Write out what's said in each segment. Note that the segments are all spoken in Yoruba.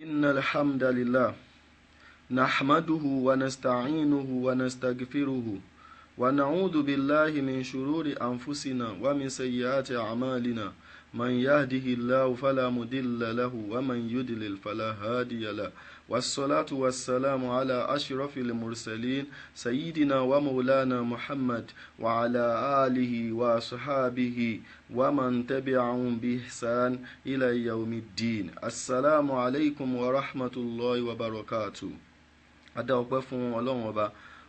إن الحمد لله نحمده ونستعينه ونستغفره ونعوذ بالله من شرور أنفسنا ومن سيئات أعمالنا من يهده الله فلا مضل له ومن يضلل فلا هادي له والصلاة والسلام على أشرف المرسلين سيدنا ومولانا محمد وعلى آله وصحابه ومن تبعهم بإحسان إلى يوم الدين. السلام عليكم ورحمة الله وبركاته. Adá ọpẹ́ fún Ọlọ́run Ọba,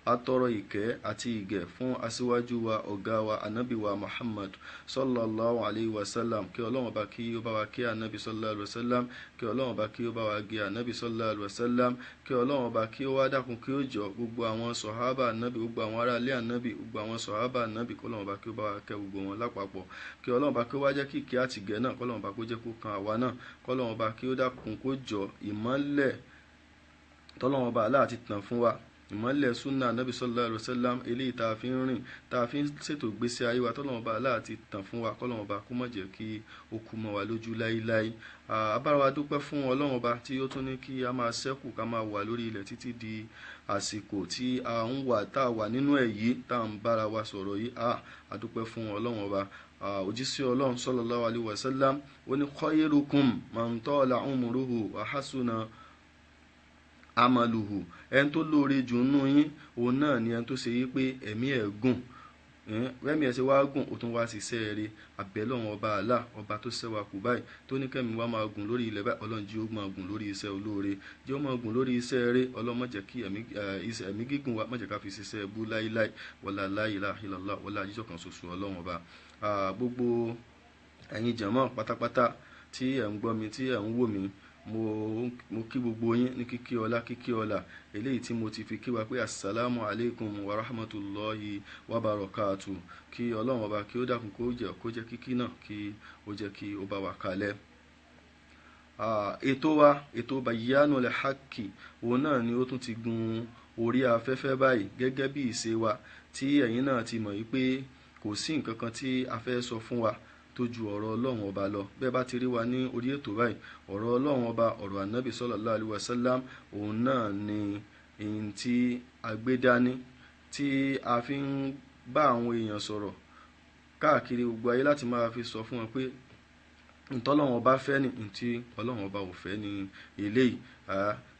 atọrọ ìkẹ́ àti ìgẹ̀ fún aṣíwájú wa, ọ̀gá wa, anabi wa Muhammad sallallahu alayhi wa sallam. Kí Ọlọ́run Ọba kí ó bá wa kí anabi sallallahu alayhi wa sallam, kí Ọlọ́run Ọba kí ó bá wa gé anabi sallallahu alayhi wa sallam, kí Ọlọ́run Ọba kí ó wá dákun kí ó jọ gbogbo àwọn sọ̀hábà anabi, gbogbo àwọn aráalé anabi, gbogbo àwọn sọ̀hábà anabi, kí Ọlọ́run Ọba kí ó bá wa kẹ́ gbogbo wọn lápapọ̀. Kí Ọlọ́run Ọba kí ó wá jẹ́ kí ìkẹ́ àti ìgẹ̀ náà, kí Ọlọ́run Ọba kó jẹ́ kó kan àwa náà, kí Ọlọ́run Ọba kí ó dákun kó jọ ìmọ́lẹ̀ tọ́lọ́run Ọba Allah ti tàn fún wa, ìmọ́lẹ̀ súnà anabi sallallahu alayhi wa sallam, eléyìí tá a fi ń rìn, tá a fi ń ṣètò ìgbésí ayé wa, tọ́lọ́run Ọba Allah ti tàn fún wa, kọ́lọ́run Ọba kó má jẹ́ kí ó kú mọ́ wa lójú láíláí. Abára wa dúpẹ́ fún Ọlọ́run Ọba tí ó tún ní kí a máa ṣẹ́kù, ká máa wà lórí ilẹ̀ títí di àsìkò tí a ń wà, tá a wà nínú ẹ̀ yìí, tá a ń bára wa sọ̀rọ̀ yìí. A dúpẹ́ fún Ọlọ́run Ọba. Òjíṣẹ́ Ọlọ́run sallallahu alayhi wa sallam ó ní khayrukum man tala umruhu wa hasuna amaluhu. Ẹni tó lóore jù nínú yín, òun náà ni ẹni tó ṣe yí pé ẹ̀mí ẹ̀ gùn, ẹ̀mí ẹ̀ ṣe wá gùn, ó tún wá ṣiṣẹ́ rere. Àbẹ̀lọ́run Ọba Allah, ọba tó ṣẹ́wà kù báyìí, tó ní kẹ́mi wá máa gùn lórí ilẹ̀ báyìí, Ọlọ́run jí ó máa gùn lórí iṣẹ́ olóore, jí ó máa gùn lórí iṣẹ́ rere. Ọlọ́run má jẹ́ kí ẹ̀mí gígùn wa, má jẹ́ ká fi ṣiṣẹ́ bú láíláí, wala la ilaha illallah, wala jíjọ́ kan ṣoṣo Ọlọ́run Ọba. Gbogbo ẹ̀yin jàmọ́ pátápátá tí ẹ̀ ń gbọ́ mi, tí ẹ̀ ń wò mí, mo kí gbogbo yín ní kíkí ọlá, kíkí ọlá eléyìí tí mo ti fi kí wa pé assalamu alaikum wa rahmatulahi wa barakatu. Kí Ọlọ́run Ọba kí ó dákun kó jẹ́ kó jẹ́ kíkí náà kí ó jẹ́ kí ó bá wa kalẹ̀. Ètò wa, ètò Bayanul Haqqi, òun náà ni ó tún ti gun orí afẹ́fẹ́ báyìí gẹ́gẹ́ bí ìṣe wa tí ẹ̀yin náà ti mọ̀ wípé kò sí nǹkan kan tí a fẹ́ sọ fún wa tó ju ọ̀rọ̀ Ọlọ́run Ọba lọ. Bẹ́ẹ̀ bá ti rí wa ní orí ètò báyìí, ọ̀rọ̀ Ọlọ́run Ọba, ọ̀rọ̀ Ànábì sallallahu alaihi wasallam, òun náà ni èyí tí a gbé dání tí a fi ń bá àwọn èèyàn sọ̀rọ̀ káàkiri gbogbo ayé láti máa fi sọ fún wọn pé ntọ́lọ́run Ọba fẹ́ ni, ntí Ọlọ́run Ọba ò fẹ́ ni eléyìí.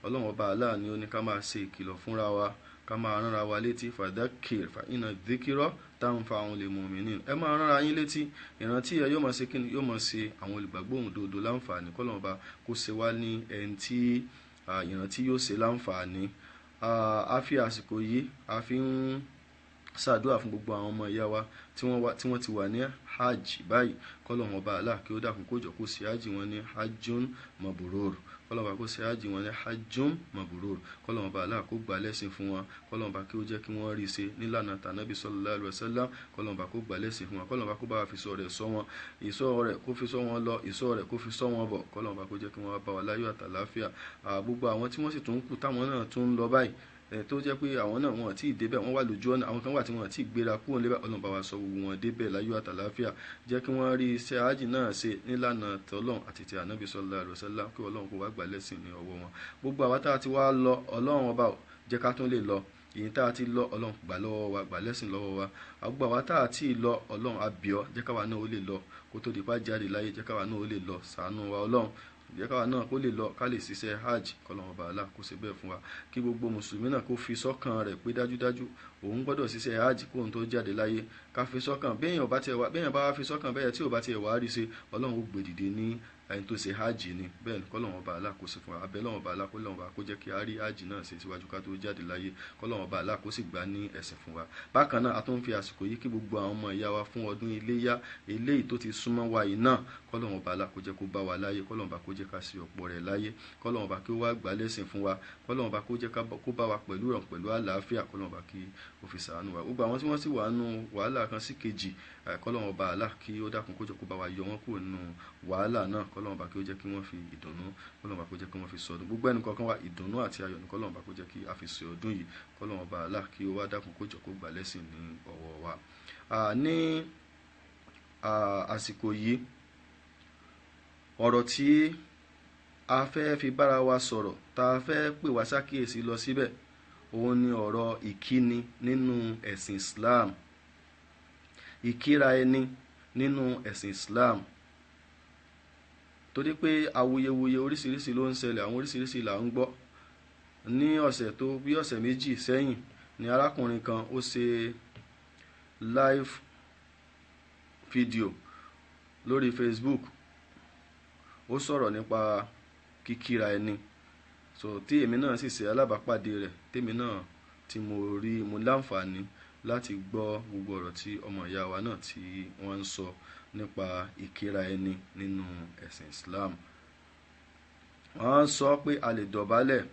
Ọlọ́run Ọba Allah ni ó ní ká máa ṣe ìkìlọ̀ fúnra wa, ká máa ránra wa létí. Fadhakir fa inna dhikra tanfa'ul mu'minin. Ẹ máa ránra yín létí, ìrántí ẹ yóò máa ṣe kíni, yóò máa ṣe àwọn olùgbàgbọ́ òdodo láǹfààní. Kọ́lọ́run Ọba kó ṣe wá ní ẹni tí ìrántí yóò ṣe láǹfààní. A fi àsìkò yìí, a fi ń ṣàdúrà fún gbogbo àwọn ọmọ ìyá wa tí wọ́n ti wà ní hajj báyìí. Kọ́lọ́run Ọba Allah kí ó dákun kó jọ kó ṣe hajj wọn ní hajjun mabrur. Kọ́lọ́run Ọba kó ṣe hajj wọn ní hajjun mabrur. Kọ́lọ́run Ọba Allah kó gbà lẹ́sìn fún wọn. Kọ́lọ́run Ọba kí ó jẹ́ kí wọ́n rí ṣe nílànà tànábì sallallahu alaihi wasallam. Kọ́lọ́run Ọba kó gbà lẹ́sìn fún wọn. Kọ́lọ́run Ọba kó bá wa fi sọ rẹ̀ sọ wọn, ìsọ rẹ̀ kó fi sọ wọn lọ, ìsọ rẹ̀ kó fi sọ wọn bọ̀. Kọ́lọ́run Ọba kó jẹ́ kí wọ́n bá wa láyọ̀ àtàláfíà. Gbogbo àwọn tí wọ́n sì tún kù táwọn náà tún ń lọ báyìí, tó jẹ́ pé àwọn náà wọn àti débẹ̀, wọ́n wà lójú ọ̀nà, àwọn kan wà tí wọ́n àti gbéra kúrò níbẹ̀. Ọlọ́run bá wa sọ gbogbo wọn débẹ̀ láyọ̀ àtàláfíà, jẹ́ kí wọ́n rí iṣẹ́ hajj náà ṣe nílànà tọ́lọ́run àti ti Ànábì sallallahu alaihi wasallam, kí Ọlọ́run kó wá gbà lẹ́sìn ní ọwọ́ wọn. Gbogbo àwa tá a ti wá lọ, Ọlọ́run Ọba jẹ́ ká tún lè lọ. Èyí tá a ti lọ, Ọlọ́run gbà lọ́wọ́ wa, gbà lẹ́sìn lọ́wọ́ wa. Gbogbo àwa tá a ti lọ, Ọlọ́run a bẹ̀ ọ́, jẹ́ káwa náà ó lè lọ kó tó di pa jáde láyé, jẹ́ káwa náà ó lè lọ, ṣàánú wa Ọlọ́run, jẹ́ káwa náà kó lè lọ, ká lè ṣiṣẹ́ hajj. Kọ́lọ́run Ọba Allah kó ṣe bẹ́ẹ̀ fún wa. Kí gbogbo mùsùlùmí náà kó fi sọ́kàn rẹ̀ pé dájúdájú òun gbọ́dọ̀ ṣiṣẹ́ hajj kóun tó jáde láyé. Ká fi sọ́kàn, béèyàn bá tiẹ̀ wá, béèyàn bá wá fi sọ́kàn bẹ́ẹ̀ tí ò bá tiẹ̀ wá rí ṣe, Ọlọ́run ó gbé dìde ní ẹni tó ṣe hajj ni. Bẹ́ẹ̀ ni kọ́lọ́run Ọba Allah kó ṣe fún wa. Abẹ́ Ọlọ́run Ọba Allah, kọ́lọ́run Ọba kó jẹ́ kí a rí hajj náà ṣe síwájú ká tó jáde láyé. Kọ́lọ́run Ọba Allah kó sì gbà ní ẹ̀sìn fún wa. Bákan náà, a tún fi àsìkò yìí kí gbogbo àwọn ọmọ ìyá wa fún ọdún iléyá eléyìí tó ti súnmọ́ wa yìí náà. Kọ́lọ́run Ọba Allah kó jẹ́ kó bá wa láyé. Kọ́lọ́run Ọba kó jẹ́ ká ṣe ọ̀pọ̀ rẹ̀ láyé. Kọ́lọ́run Ọba kí ó wá gbà lẹ́sìn fún wa. Kọ́lọ́run Ọba kó jẹ́ kó bá wa pẹ̀lú ìrọ̀rùn, pẹ̀lú àlàáfíà. Kọ́lọ́run Ọba kí ó fi ṣàánú wa. Gbogbo àwọn tí wọ́n sì wà nínú wàhálà kan sí kejì, kọ́lọ́run Ọba Allah kí ó dákun kó jẹ́ kó bá wa yọ wọ́n kúrò nínú wàhálà náà. Kọ́lọ́run Ọba kí ó jẹ́ kí wọ́n fi ìdùnnú, kọ́lọ́run Ọba kó jẹ́ kí wọ́n fi sọdún. Gbogbo ẹnì kọ̀ọ̀kan wa, ìdùnnú àti ayọ̀ ní kọ́lọ́run Ọba kó jẹ́ kí a fi ṣe ọdún yìí. Kọ́lọ́run Ọba Allah kí ó wá dákun kó jẹ́ kó gbà lẹ́sìn ní ọwọ́ wa. Ní àsìkò yìí, ọ̀rọ̀ tí a fẹ́ fi bára wa sọ̀rọ̀, tá a fẹ́ pè wá sákìyèsí lọ síbẹ̀, òun ni ọ̀rọ̀ ìkíni nínú ẹ̀sìn Islam, ìkíra ẹni nínú ẹ̀sìn Islam. Torí pé awuyewuye oríṣiríṣi ló ń ṣẹlẹ̀, àwọn oríṣiríṣi là ń gbọ́. Ní ọ̀sẹ̀ tó bí ọ̀sẹ̀ méjì sẹ́yìn ni arákùnrin kan ó ṣe live video lórí Facebook, ó sọ̀rọ̀ nípa kíkíra ẹni. So tí èmi náà sì ṣe alábàápàdé rẹ̀, tèmi náà tí mo rí, mo láǹfààní láti gbọ́ gbogbo ọ̀rọ̀ tí ọmọ ìyá wa náà tí wọ́n ń sọ nípa ìkíra ẹni nínú ẹ̀sìn Islam. Wọ́n sọ pé a lè dọ̀bálẹ̀,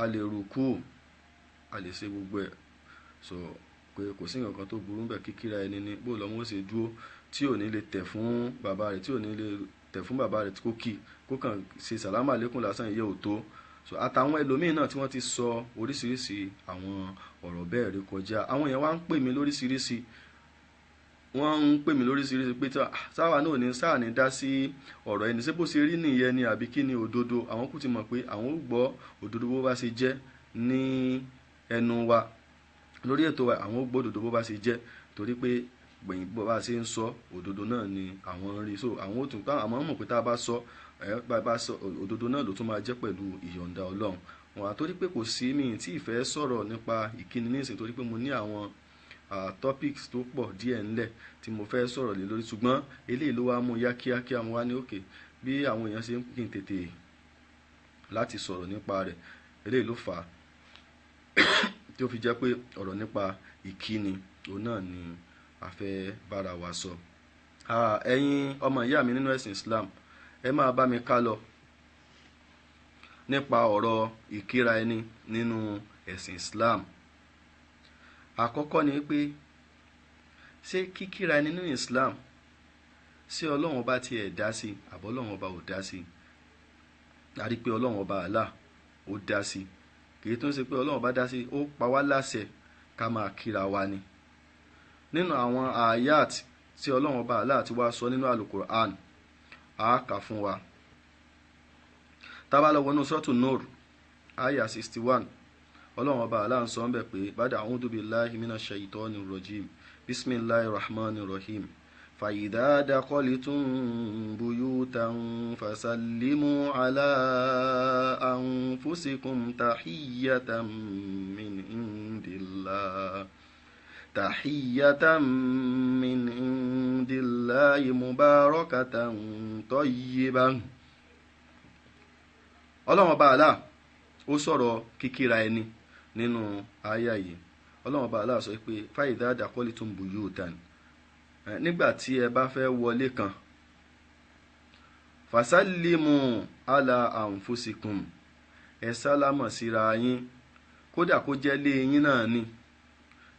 a lè rùkú, a lè ṣe gbogbo ẹ̀. So pé kò sí nǹkan tó burú bẹ́ẹ̀, kíkíra ẹni ní bó lọ́mọ ó ṣe dúró tí ò ní lè tẹ̀ fún bàbá rẹ̀, tí ò ní lè tẹ̀ fún bàbá rẹ̀ kó kí, kó kàn ṣe sàlámà lékún lásán, ìyẹn ò tó. So àtàwọn ẹlòmíín náà tí wọ́n ti sọ oríṣiríṣi àwọn ọ̀rọ̀ bẹ́ẹ̀ rí kọjá. Àwọn èèyàn wá ń pè mí lóríṣiríṣi, wọ́n ń pè mí lóríṣiríṣi pé sáwa náà ní sáà ní dá sí ọ̀rọ̀ ẹni, ṣé bó ṣe rí nìyẹn ni àbí kí ni òdodo? Àwọn kù ti mọ̀ pé àwọn ò gbọ́ òdodo bó bá ṣe jẹ́ ní ẹnu wa lórí ètò wa, àwọn ò gbọ́ òdodo bó bá ṣe jẹ́, torí pé gbẹ̀yìn bó bá ṣe ń sọ òdodo náà ni àwọn ń rí. So àwọn ò tún ká, àmọ́ mọ̀ pé tá a bá sọ, bá sọ òdodo náà ló tún máa jẹ́ pẹ̀lú ìyọ̀ǹda Ọlọ́run. Wọn àtorí pé kò sí mi tí ìfẹ́ sọ̀rọ̀ nípa ìkíni nísìn, torí pé mo ní àwọn topics tó pọ̀ díẹ̀ ńlẹ̀ tí mo fẹ́ sọ̀rọ̀ lé lórí, ṣùgbọ́n eléyìí ló wá mú yá kíákíá. Mo wá ní òkè bí àwọn èèyàn ṣe ń kí n tètè láti sọ̀rọ̀ nípa rẹ̀, eléyìí ló fà á tí ó fi jẹ́ pé ọ̀rọ̀ nípa ìkíni òun náà ni a fẹ́ bára wa sọ. Ẹ̀yin ọmọ ìyá mi nínú ẹ̀sìn Islam, ẹ máa bá mi ká lọ nípa ọ̀rọ̀ ìkíra ẹni nínú ẹ̀sìn Islam. Àkọ́kọ́ ni pé ṣé kíkíra ẹni nínú Islam, ṣé Ọlọ́run ọba ti ẹ̀ dá sí àbọ̀ Ọlọ́run ọba ò dá sí? A rí pé Ọlọ́run ọba Allah ó dá sí. Kì í tún ṣe pé Ọlọ́run ọba dá sí, ó pa wá láṣẹ ká máa kíra wa ni. Nínú àwọn ayat tí Ọlọ́run ọba Allah ti wá sọ nínú Al-Qur'an, a kà fún wa. Tá bá lọ wọnú Suratu Nur, aya 61, Ọlọ́run ọba Allah ń sọ ń bẹ̀ pé bada a'udhu billahi minash shaitonir rajim, bismillahir rahmanir rahim, fa idha dakhaltum buyutan fasallimu ala anfusikum tahiyyatan min indillah, tahiyyatan min indillahi mubarakatan tayyiban. Ọlọ́run ọba Allah ó sọ̀rọ̀ kíkíra ẹni nínú àyá yìí. Ọlọ́run ọba Allah sọ pé fa idha dakhaltum buyutan, nígbà tí ẹ bá fẹ́ wọlé kan, fasallimu ala anfusikum, ẹ sálámọ̀ síra yín, kódà kó jẹ́ lé yín náà ni,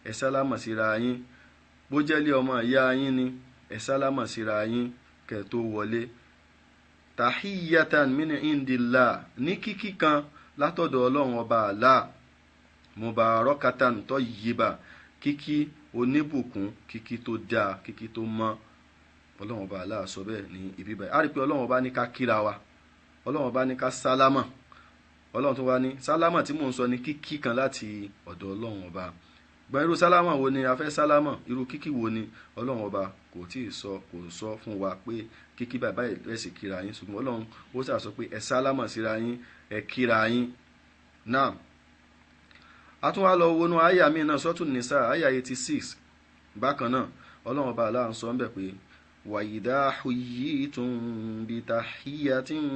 ẹ sálámọ̀ síra yín, bó jẹ́ lé ọmọ ìyá yín ni, ẹ sálámọ̀ síra yín kẹ́ tó wọlé. Tahiyyatan min indillah, ní kíkí kan látọ̀dọ̀ Ọlọ́run ọba Allah, mubarakatan tayyiba, kíkí oníbùkún, kíkí tó dáa, kíkí tó mọ́. Ọlọ́run ọba Allah sọ bẹ́ẹ̀ ní ibi báyìí. A rí pé Ọlọ́run ọba ní ká kíra wa, Ọlọ́run ọba ní ká sálámọ̀. Ọlọ́run tó wá ní sálámọ̀ tí mò ń sọ ní kíkí kan láti ọ̀dọ̀ Ọlọ́run ọba. Gbọ́n irú sálámọ̀ wo ni a fẹ́ sálámọ̀, irú kíkí wo ni Ọlọ́run ọba kò tí ì sọ, kò sọ fún wa pé kíkí bàbá ẹ̀ sì kíra yín, ṣùgbọ́n Ọlọ́run ó sà sọ pé ẹ sálámọ̀ síra yín, ẹ kíra yín. Náà a tún wá lọ wọnú àyà mi náà, Suratu Nisa àyà 86. Bákan náà Ọlọ́run ọba Allah ń sọ ń bẹ̀ pé wa idha huyyitum bi tahiyyatin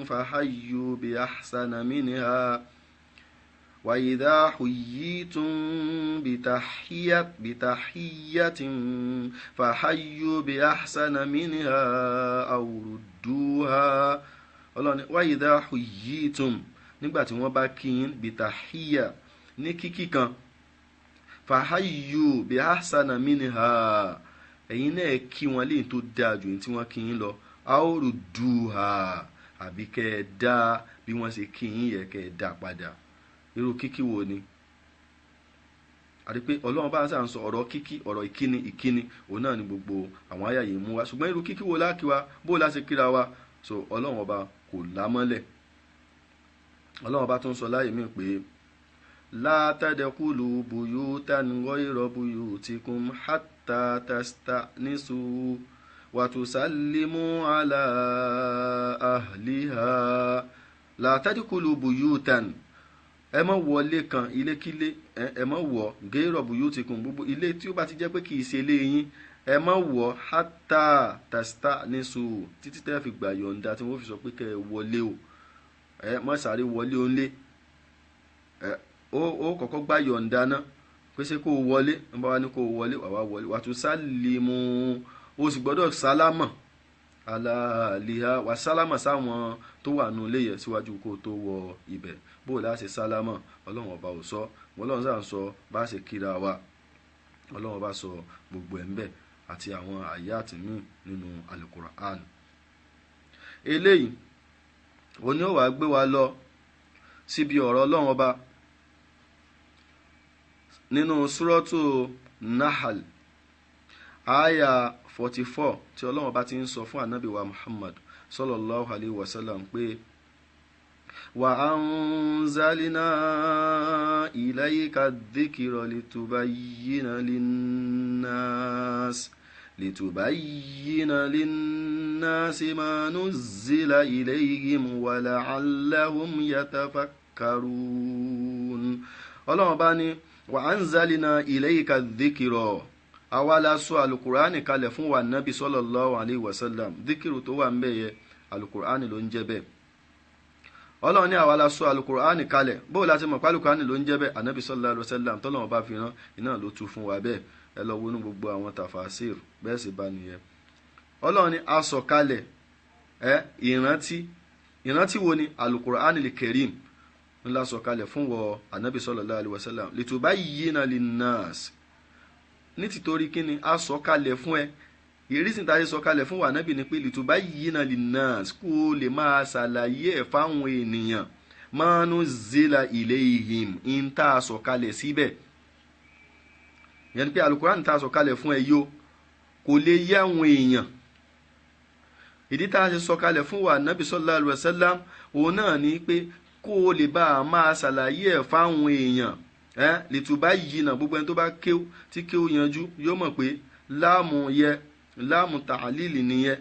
fahayyu bi ahsana minha, wa idha huyyitum bi tahiyyatin fahayyu bi ahsana minha aw rudduha. Ọlọ́run wa idha huyyitum, nígbà tí wọ́n bá kí yín, bi tahiyya, ní kíkí kan, fahayyu bi ahsana minha, ẹ̀yin náà kí wọn léyìn tó dáa jù ní tí wọ́n kí yín lọ, aw rudduha, àbí kẹ́ ẹ dá bí wọ́n ṣe kí yín yẹ kẹ́ ẹ dá padà. Irú kíkí wo ni? Àti pé Ọlọ́run bá ń sàn sọ ọ̀rọ̀ kíkí, ọ̀rọ̀ ìkíni, ìkíni òun náà ni gbogbo àwọn àyà yìí mú wa. Ṣùgbọ́n irú kíkí wo láàkí wa, bó la ṣe kíra wa? So Ọlọ́run ọba kò lámọ́lẹ̀. Ọlọ́run bá tún sọ láyé mi pé la tadkhulu buyutan ghayra buyutikum hatta tasta'nisu wa tusallimu ala ahliha. La tadkhulu buyutan, ẹ má wọlé kan ilékílé, ẹ má wọ ghayra buyutikum, gbogbo ilé tí ó bá ti jẹ́ pé kì í ṣe ilé yín ẹ má wọ hatta tasta'nisu, títí tẹ́ fi gbà yọ̀ǹda tí wọ́n fi sọ pé kẹ́ ẹ wọlé o. Ẹ má sáré wọlé òǹlé, ẹ ó kọ́kọ́ gbà yọ̀ǹda náà pé ṣé kó o wọlé, ń bá wa ní kó o wọlé, wà wá wọlé. Wà tún sálímù, o sì gbọ́dọ̀ sálámà aláàlíhà, wà sálámà sáwọn tó wà nù ilé yẹn síwájú kó o tó wọ ibẹ̀. Bó o láṣẹ sálámà, Ọlọ́run ọba ò sọ, Ọlọ́run sà ń sọ bá ṣe kíra wa, Ọlọ́run ọba sọ gbogbo ẹ̀ ń bẹ̀ àti àwọn àyáàtì míì nínú Al-Qur'an. Eléyìí òní ò wá gbé wa lọ síbi ọ̀rọ̀ Ọlọ́run ọba nínú Súrọ́tù Nahal aya 44 tí Ọlọ́run ọba ti ń sọ fún ànábì wa Muhammad sallallahu alayhi wa sallam pé wa anzalina ilayka dhikra litubayyina linnas litubayyina linnasi ma nuzzila ilayhim wa la'allahum yatafakkarun. Ọlọ́run bá ní wa anzalina ilayka dhikra, àwa la sọ alukur'ani kalẹ̀ fún wa nabi sallallahu alayhi wa sallam. Dhikiru tó wà ń bẹ̀ yẹ alukur'ani ló ń jẹ́ bẹ́ẹ̀. Ọlọ́run ní àwa la sọ alukur'ani kalẹ̀. Bó la ti mọ̀ pé alukur'ani ló ń jẹ́ bẹ́ẹ̀? Anabi sallallahu alayhi wa sallam tọ́lọ́run bá fi rán iná ló tú fún wa bẹ́ẹ̀. Ẹ lọ wọnú gbogbo àwọn tàfàṣìr bẹ́ẹ̀ sì bá nìyẹn. Ọlọ́run ní a sọ kalẹ̀ ẹ ìrántí, ìrántí wo ni? Alukur'ani l-Karim ńlá sọ kalẹ̀ fún wọ anabi sallallahu alayhi wa sallam litubayyina linnas. Ní tìtorí kíni a sọ kalẹ̀ fún ẹ? Ìrísí tá a ṣe sọ kalẹ̀ fún wa anabi ni pé litubayyina linnas, kó o lè máa ṣàlàyé ẹ̀ fáwọn ènìyàn, ma nuzzila ilayhim, ń tá a sọ kalẹ̀ síbẹ̀. Yẹn ni pé alukur'an tá a sọ kalẹ̀ fún ẹ yó kò lè yé àwọn èèyàn. Ìdí tá a ṣe sọ kalẹ̀ fún wa anabi sallallahu alayhi wa sallam òun náà ni pé kó o lè bá a máa ṣàlàyé ẹ̀ fáwọn èèyàn. Ẹ litubayyina, gbogbo ẹni tó bá kéw tí kéw yanjú yóò mọ̀ pé láàmù yẹ láàmù tàlílì nìyẹn.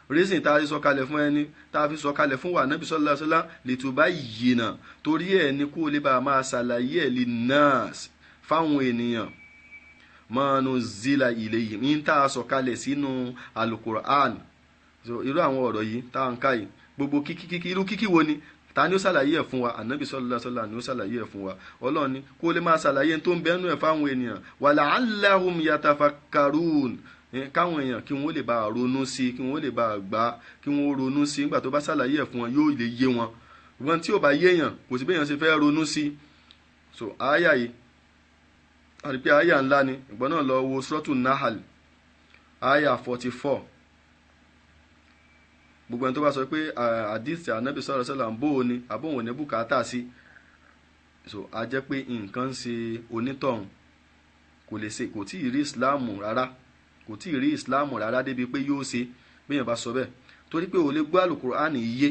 Rísìn tá a fi sọ̀kalẹ̀ fún ẹni tá a fi sọ̀kalẹ̀ fún wa Nábì sallallahu alaihi wasallam litubayyina, torí ẹ̀ ni kó o lè bá a máa ṣàlàyé ẹ̀ linnas fáwọn ènìyàn, ma nuzzila ilayhim, ní tá a sọ̀kalẹ̀ sínú alukur'an. So irú àwọn ọ̀rọ̀ yìí tá à ń ká yìí gbogbo kíkí kíkí, irú kíkí wo ni? Ta ni ó ṣàlàyé ẹ̀ fún wa? Ànábì sallallahu alaihi wasallam ni ó ṣàlàyé ẹ̀ fún wa. Ọlọ́run ní kó lè máa ṣàlàyé tó ń bẹ́nu ẹ̀ fáwọn ènìyàn, wa la'allahum yatafakkarun, káwọn èèyàn kí wọ́n lè bá a ronú sí, kí wọ́n lè bá a gbà, kí wọ́n ronú sí. Nígbà tó bá ṣàlàyé ẹ̀ fún wọn yóò lè yé wọn. Ṣùgbọ́n tí ò bá yé èèyàn kò sí béèyàn ṣe fẹ́ ronú sí. So àyà yìí àti pé àyà ńlá ni. Ìgbọ́n náà lọ wo Suratu Nahal àyà 44. Gbogbo ẹni tó bá sọ pé àdìsí ànábì sallallahu alaihi wasallam bó o ní àbóhùn ní bùkátà sí, so a jẹ́ pé nǹkan ń ṣe onítọ̀hún, kò lè ṣe, kò tí ì rí ìsìláàmù rárá, kò tí ì rí ìsìláàmù rárá débi pé yóò ṣe béèyàn bá sọ bẹ́ẹ̀. Torí pé ò lè gbọ́ àlùkùránì yé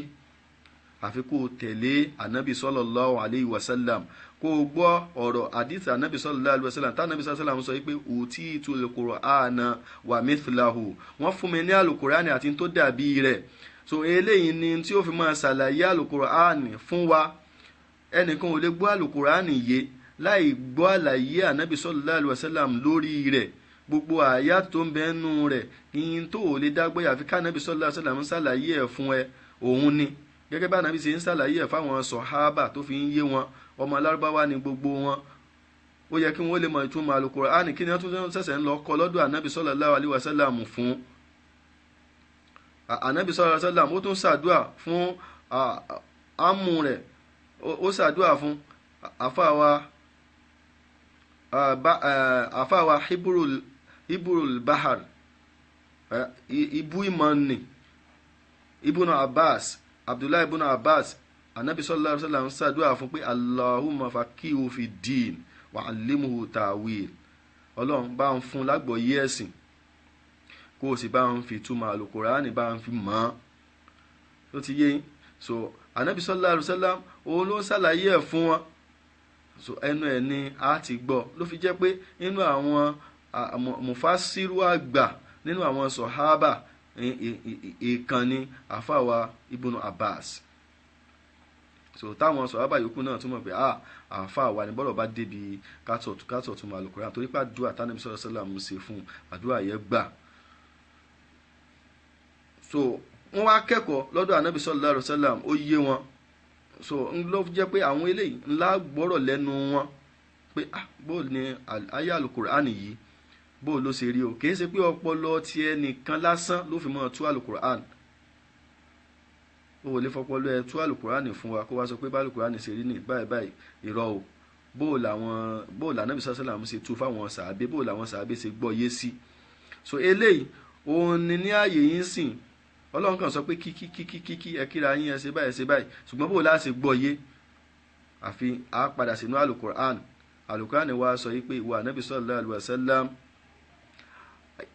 àfi kó o tẹ̀lé ànábì sallallahu alaihi wasallam, kó o gbọ́ ọ̀rọ̀ àdìsí ànábì sallallahu alaihi wasallam tá ànábì sallallahu alaihi wasallam sọ pé utitul Qur'ana wa mithlahu, wọ́n fún mi ní àlùkùránì àti tó dàbí rẹ̀. So eléyìí ni tí ó fi máa ṣàlàyé àlùkùránì fún wa. Ẹnìkan ò lè gbọ́ àlùkùránì yé láì gbọ́ àlàyé ànábì sallallahu alaihi wasallam lórí rẹ̀. Gbogbo àyà tó ń bẹ nú rẹ̀ yín tó ò lè dágbé àfi kánábì sallallahu alaihi wasallam ń ṣàlàyé ẹ̀ fún ẹ. Òun ni gẹ́gẹ́ bá ànábì ṣe ń ṣàlàyé ẹ̀ fáwọn sọ̀hábà tó fi ń yé wọn. Ọmọ alárúbáwá ni gbogbo wọn, ó yẹ kí wọ́n lè mọ ìtumọ̀ àlùkùránì. Kí ni wọ́n tún ṣẹ̀ṣẹ̀ ń lọ kọ́ lọ́dọ̀ ànábì sallallahu alaihi wasallam fún? Ànábì sallallahu alaihi wasallam ó tún ṣàdúà fún ámù rẹ̀, ó ṣàdúà fún àfáwa Hibrul Bahar, ibu ìmọ̀ọ́nì Ibn Abbas, Abdullahi ibn Abbas. Ànábì sallallahu alaihi wasallam ṣàdúà fún pé Allahumma faqihu fi din wa allimhu ta'wil. Ọlọ́run bá ń fún lágbọ̀ọ́yé ẹ̀sìn, kó o sì bá ń fi túmọ̀ àlùkùránì bá ń fi mọ̀ ọ́n. Ó ti yé yín. So anabi sallallahu alaihi wasallam òun ló ń ṣàlàyé ẹ̀ fún wọn. So ẹnu ẹ̀ ni a ti gbọ́, ló fi jẹ́ pé nínú àwọn mufasiru àgbà nínú àwọn sọ̀hábà ìkànnì àfàwà Ibn Abbas. So táwọn sọ̀hábà yòókù náà túmọ̀ pé àfàwà ni bọ́rọ̀ bá débi kátọ̀ tún máa Al-Qur'an, torí pé àdúrà tánàbí sallallahu alaihi wasallam ṣe fún àdúrà yẹn gbà. So wọ́n wá kẹ́kọ̀ọ́ lọ́dọ̀ ànábì sallallahu alaihi wasallam, ó yé wọn. So ń lọ jẹ́ pé àwọn eléyìí ńlá gbọ́rọ̀ lẹ́nu wọn pé bó ni ayé Al-Qur'an yìí bó ló ṣe rí o. Kìí ṣe pé ọpọlọ tiẹ̀ nìkan lásán ló fi mọ́ tú Al-Qur'an. O ò lè fọpọlọ ẹ tú Al-Qur'an fún wa kó wá sọ pé bá Al-Qur'an ṣe rí ní báyìí báyìí, irọ́ o. Bó lànábì sallallahu alaihi wasallam ṣe tú fáwọn sàábé, bó làwọn sàábé ṣe gbọ́ yé sí. So eléyìí òun ni ní ààyè yín sìn, Ọlọ́run kàn sọ pé kíkí kíkí kíkí ẹ kíra yín, ẹ ṣe báyìí ẹ ṣe báyìí, ṣùgbọ́n bó la ṣe gbọ́ yé, àfi á padà sínú Al-Qur'an. Al-Qur'an wa sọ yìí pé ìwà ànábì sallallahu alaihi wasallam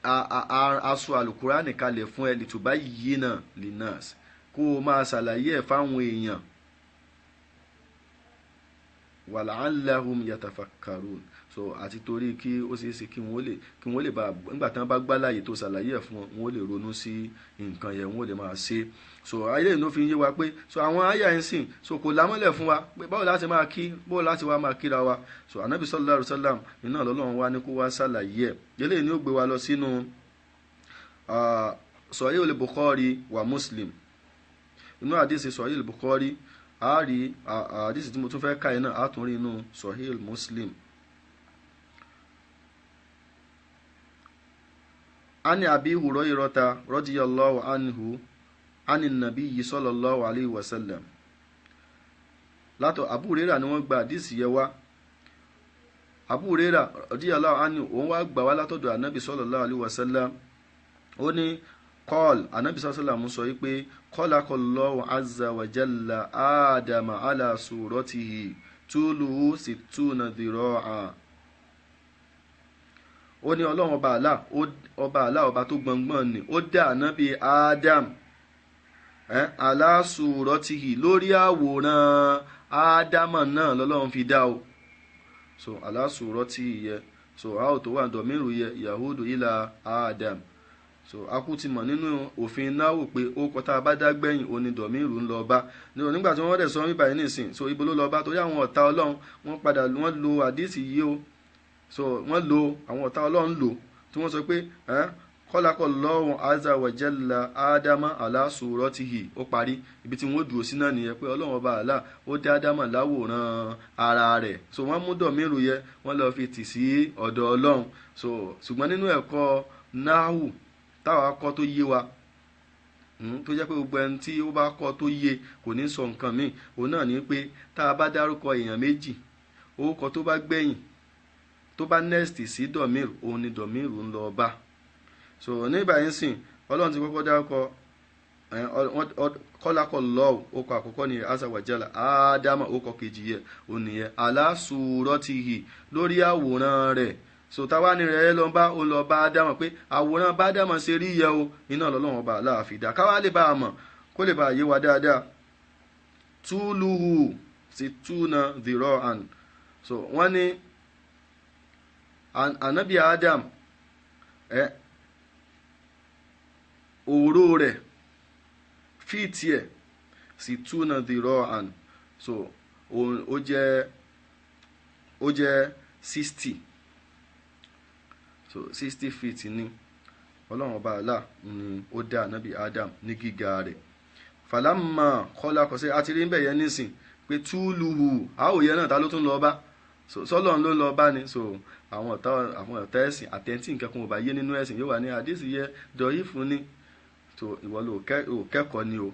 aṣọ Al-Qur'an kalẹ̀ fún ẹ litubayyina linnas, kó o máa ṣàlàyé ẹ̀ fáwọn èèyàn, wala'allahum yatafakkarun. So àti torí kí ó ṣeé ṣe kí wọ́n lè bá nígbà tí wọ́n bá gbáláyè tó ṣàlàyé ẹ̀ fún wọn, wọ́n lè ronú sí nǹkan yẹn, wọ́n lè máa ṣe. So ayé ló fi ń yé wa pé so àwọn àyà ń sìn, so kò lámọ́lẹ̀ fún wa pé báwo láti máa kí, báwo láti wá máa kíra wa. So anabi sallallahu alaihi wasallam iná lọ́lọ́run wa ní kó wá ṣàlàyé ẹ̀. Eléyìí ni ó gbé wa lọ sínú Sahih al-Bukhari wa Muslim. Inú àdìsí Sahih al-Bukhari a rí àdìsí tí mo tún fẹ́ ka yìí náà, a tún rí inú Sahih Muslim. Ani Abi Hurairata radiyallahu anhu ani nabiyyi sallallahu alayhi wa sallam. Látọ̀ Abu Hurairah ni wọ́n gba àdìsí yẹ wá. Abu Hurairah radiyallahu anhu òun wá gbà wá látọ̀dọ̀ anabi sallallahu alayhi wa sallam. Ó ní kọ́ọ̀lù anabi sallallahu alayhi wa sallam sọ wípé khalaqallahu azza wa jalla Adama ala suratihi tuluhu sittuna dhira'a. Ó ní Ọlọ́run ọba àlá ọba tó gbọ̀ngbọ̀n ni ó dá ànábì Adam ala suratihi lórí àwòrán Ádámà náà lọ́lọ́run fi dá o. So ala suratihi yẹ, so a ò tó wà dọ̀míru yẹ yahudu ila Adam. So a kú ti mọ̀ nínú òfin náwó pé ó kọ tá a bá dá gbẹ̀yìn òní dọ̀míru ń lọ bá. Nígbà tí wọ́n dẹ̀ sọ wípé nísìn, so ibo ló lọ bá, torí àwọn ọ̀tá Ọlọ́run wọ́n padà wọ́n lo àdísì yìí o. So wọ́n lo àwọn ọ̀tá Ọlọ́run lò tí wọ́n sọ pé khalaqallahu azza wa jalla Ádámà ala suratihi, ó parí ibi tí wọ́n dúró sí náà nìyẹn pé Ọlọ́run ọba àlá ó dá Ádámà láwòrán ara rẹ̀. So wọ́n mú dọ̀míru yẹ wọ́n lọ fi tì sí ọ̀dọ̀ Ọlọ́run. So ṣùgbọ́n nínú ẹ̀kọ́ náhù táwa kọ́ tó yé wa, tó jẹ́ pé gbogbo ẹni tí ó bá kọ́ tó yé kò ní sọ nǹkan míì, òun náà ní pé tá a bá dárúkọ èèyàn méjì, orúkọ tó bá gbẹ̀yìn tó bá next sí dọ̀míru òun ni dọ̀míru ń lọ bá. So ní ìbáyìí sìn Ọlọ́run ti kọ́kọ́ dárúkọ khalaqallahu orúkọ àkọ́kọ́ ni azza wa jalla, Ádámà orúkọ kejì yẹ òun nìyẹn, ala suratihi lórí àwòrán rẹ̀. So táwa ni rẹ̀ lọ bá ó lọ bá Ádámà pé àwòrán bá Ádámà ṣe rí yẹ o, iná lọ́lọ́run ọba aláàfin dá káwá lè bá a mọ̀ kó lè bá a yé wa dáadáa. Túlùhù sí túnà dhira'an. So wọ́n ní anabi Adam òró rẹ̀ fíìtì ẹ̀ sí túnà dhira'an. So ó jẹ́ 60. So 60 feet ni Ọlọ́run ọba àlá ni ó dá anabi Adam ní gíga rẹ̀. Falamma khalaqa sí àti rí bẹ́ẹ̀ yẹn nísìn pé túlùhù àwòyẹ náà ta ló tún lọ bá, so sọlọ́run ló ń lọ bá ni. So àwọn ọ̀tá ẹ̀sìn àtẹ̀ntì nǹkan kan ò bá yé nínú ẹ̀sìn yóò wà ní àdìsí yẹ dọ̀yìfù ni. So ìwọ ló kẹ́kọ̀ọ́ ni o,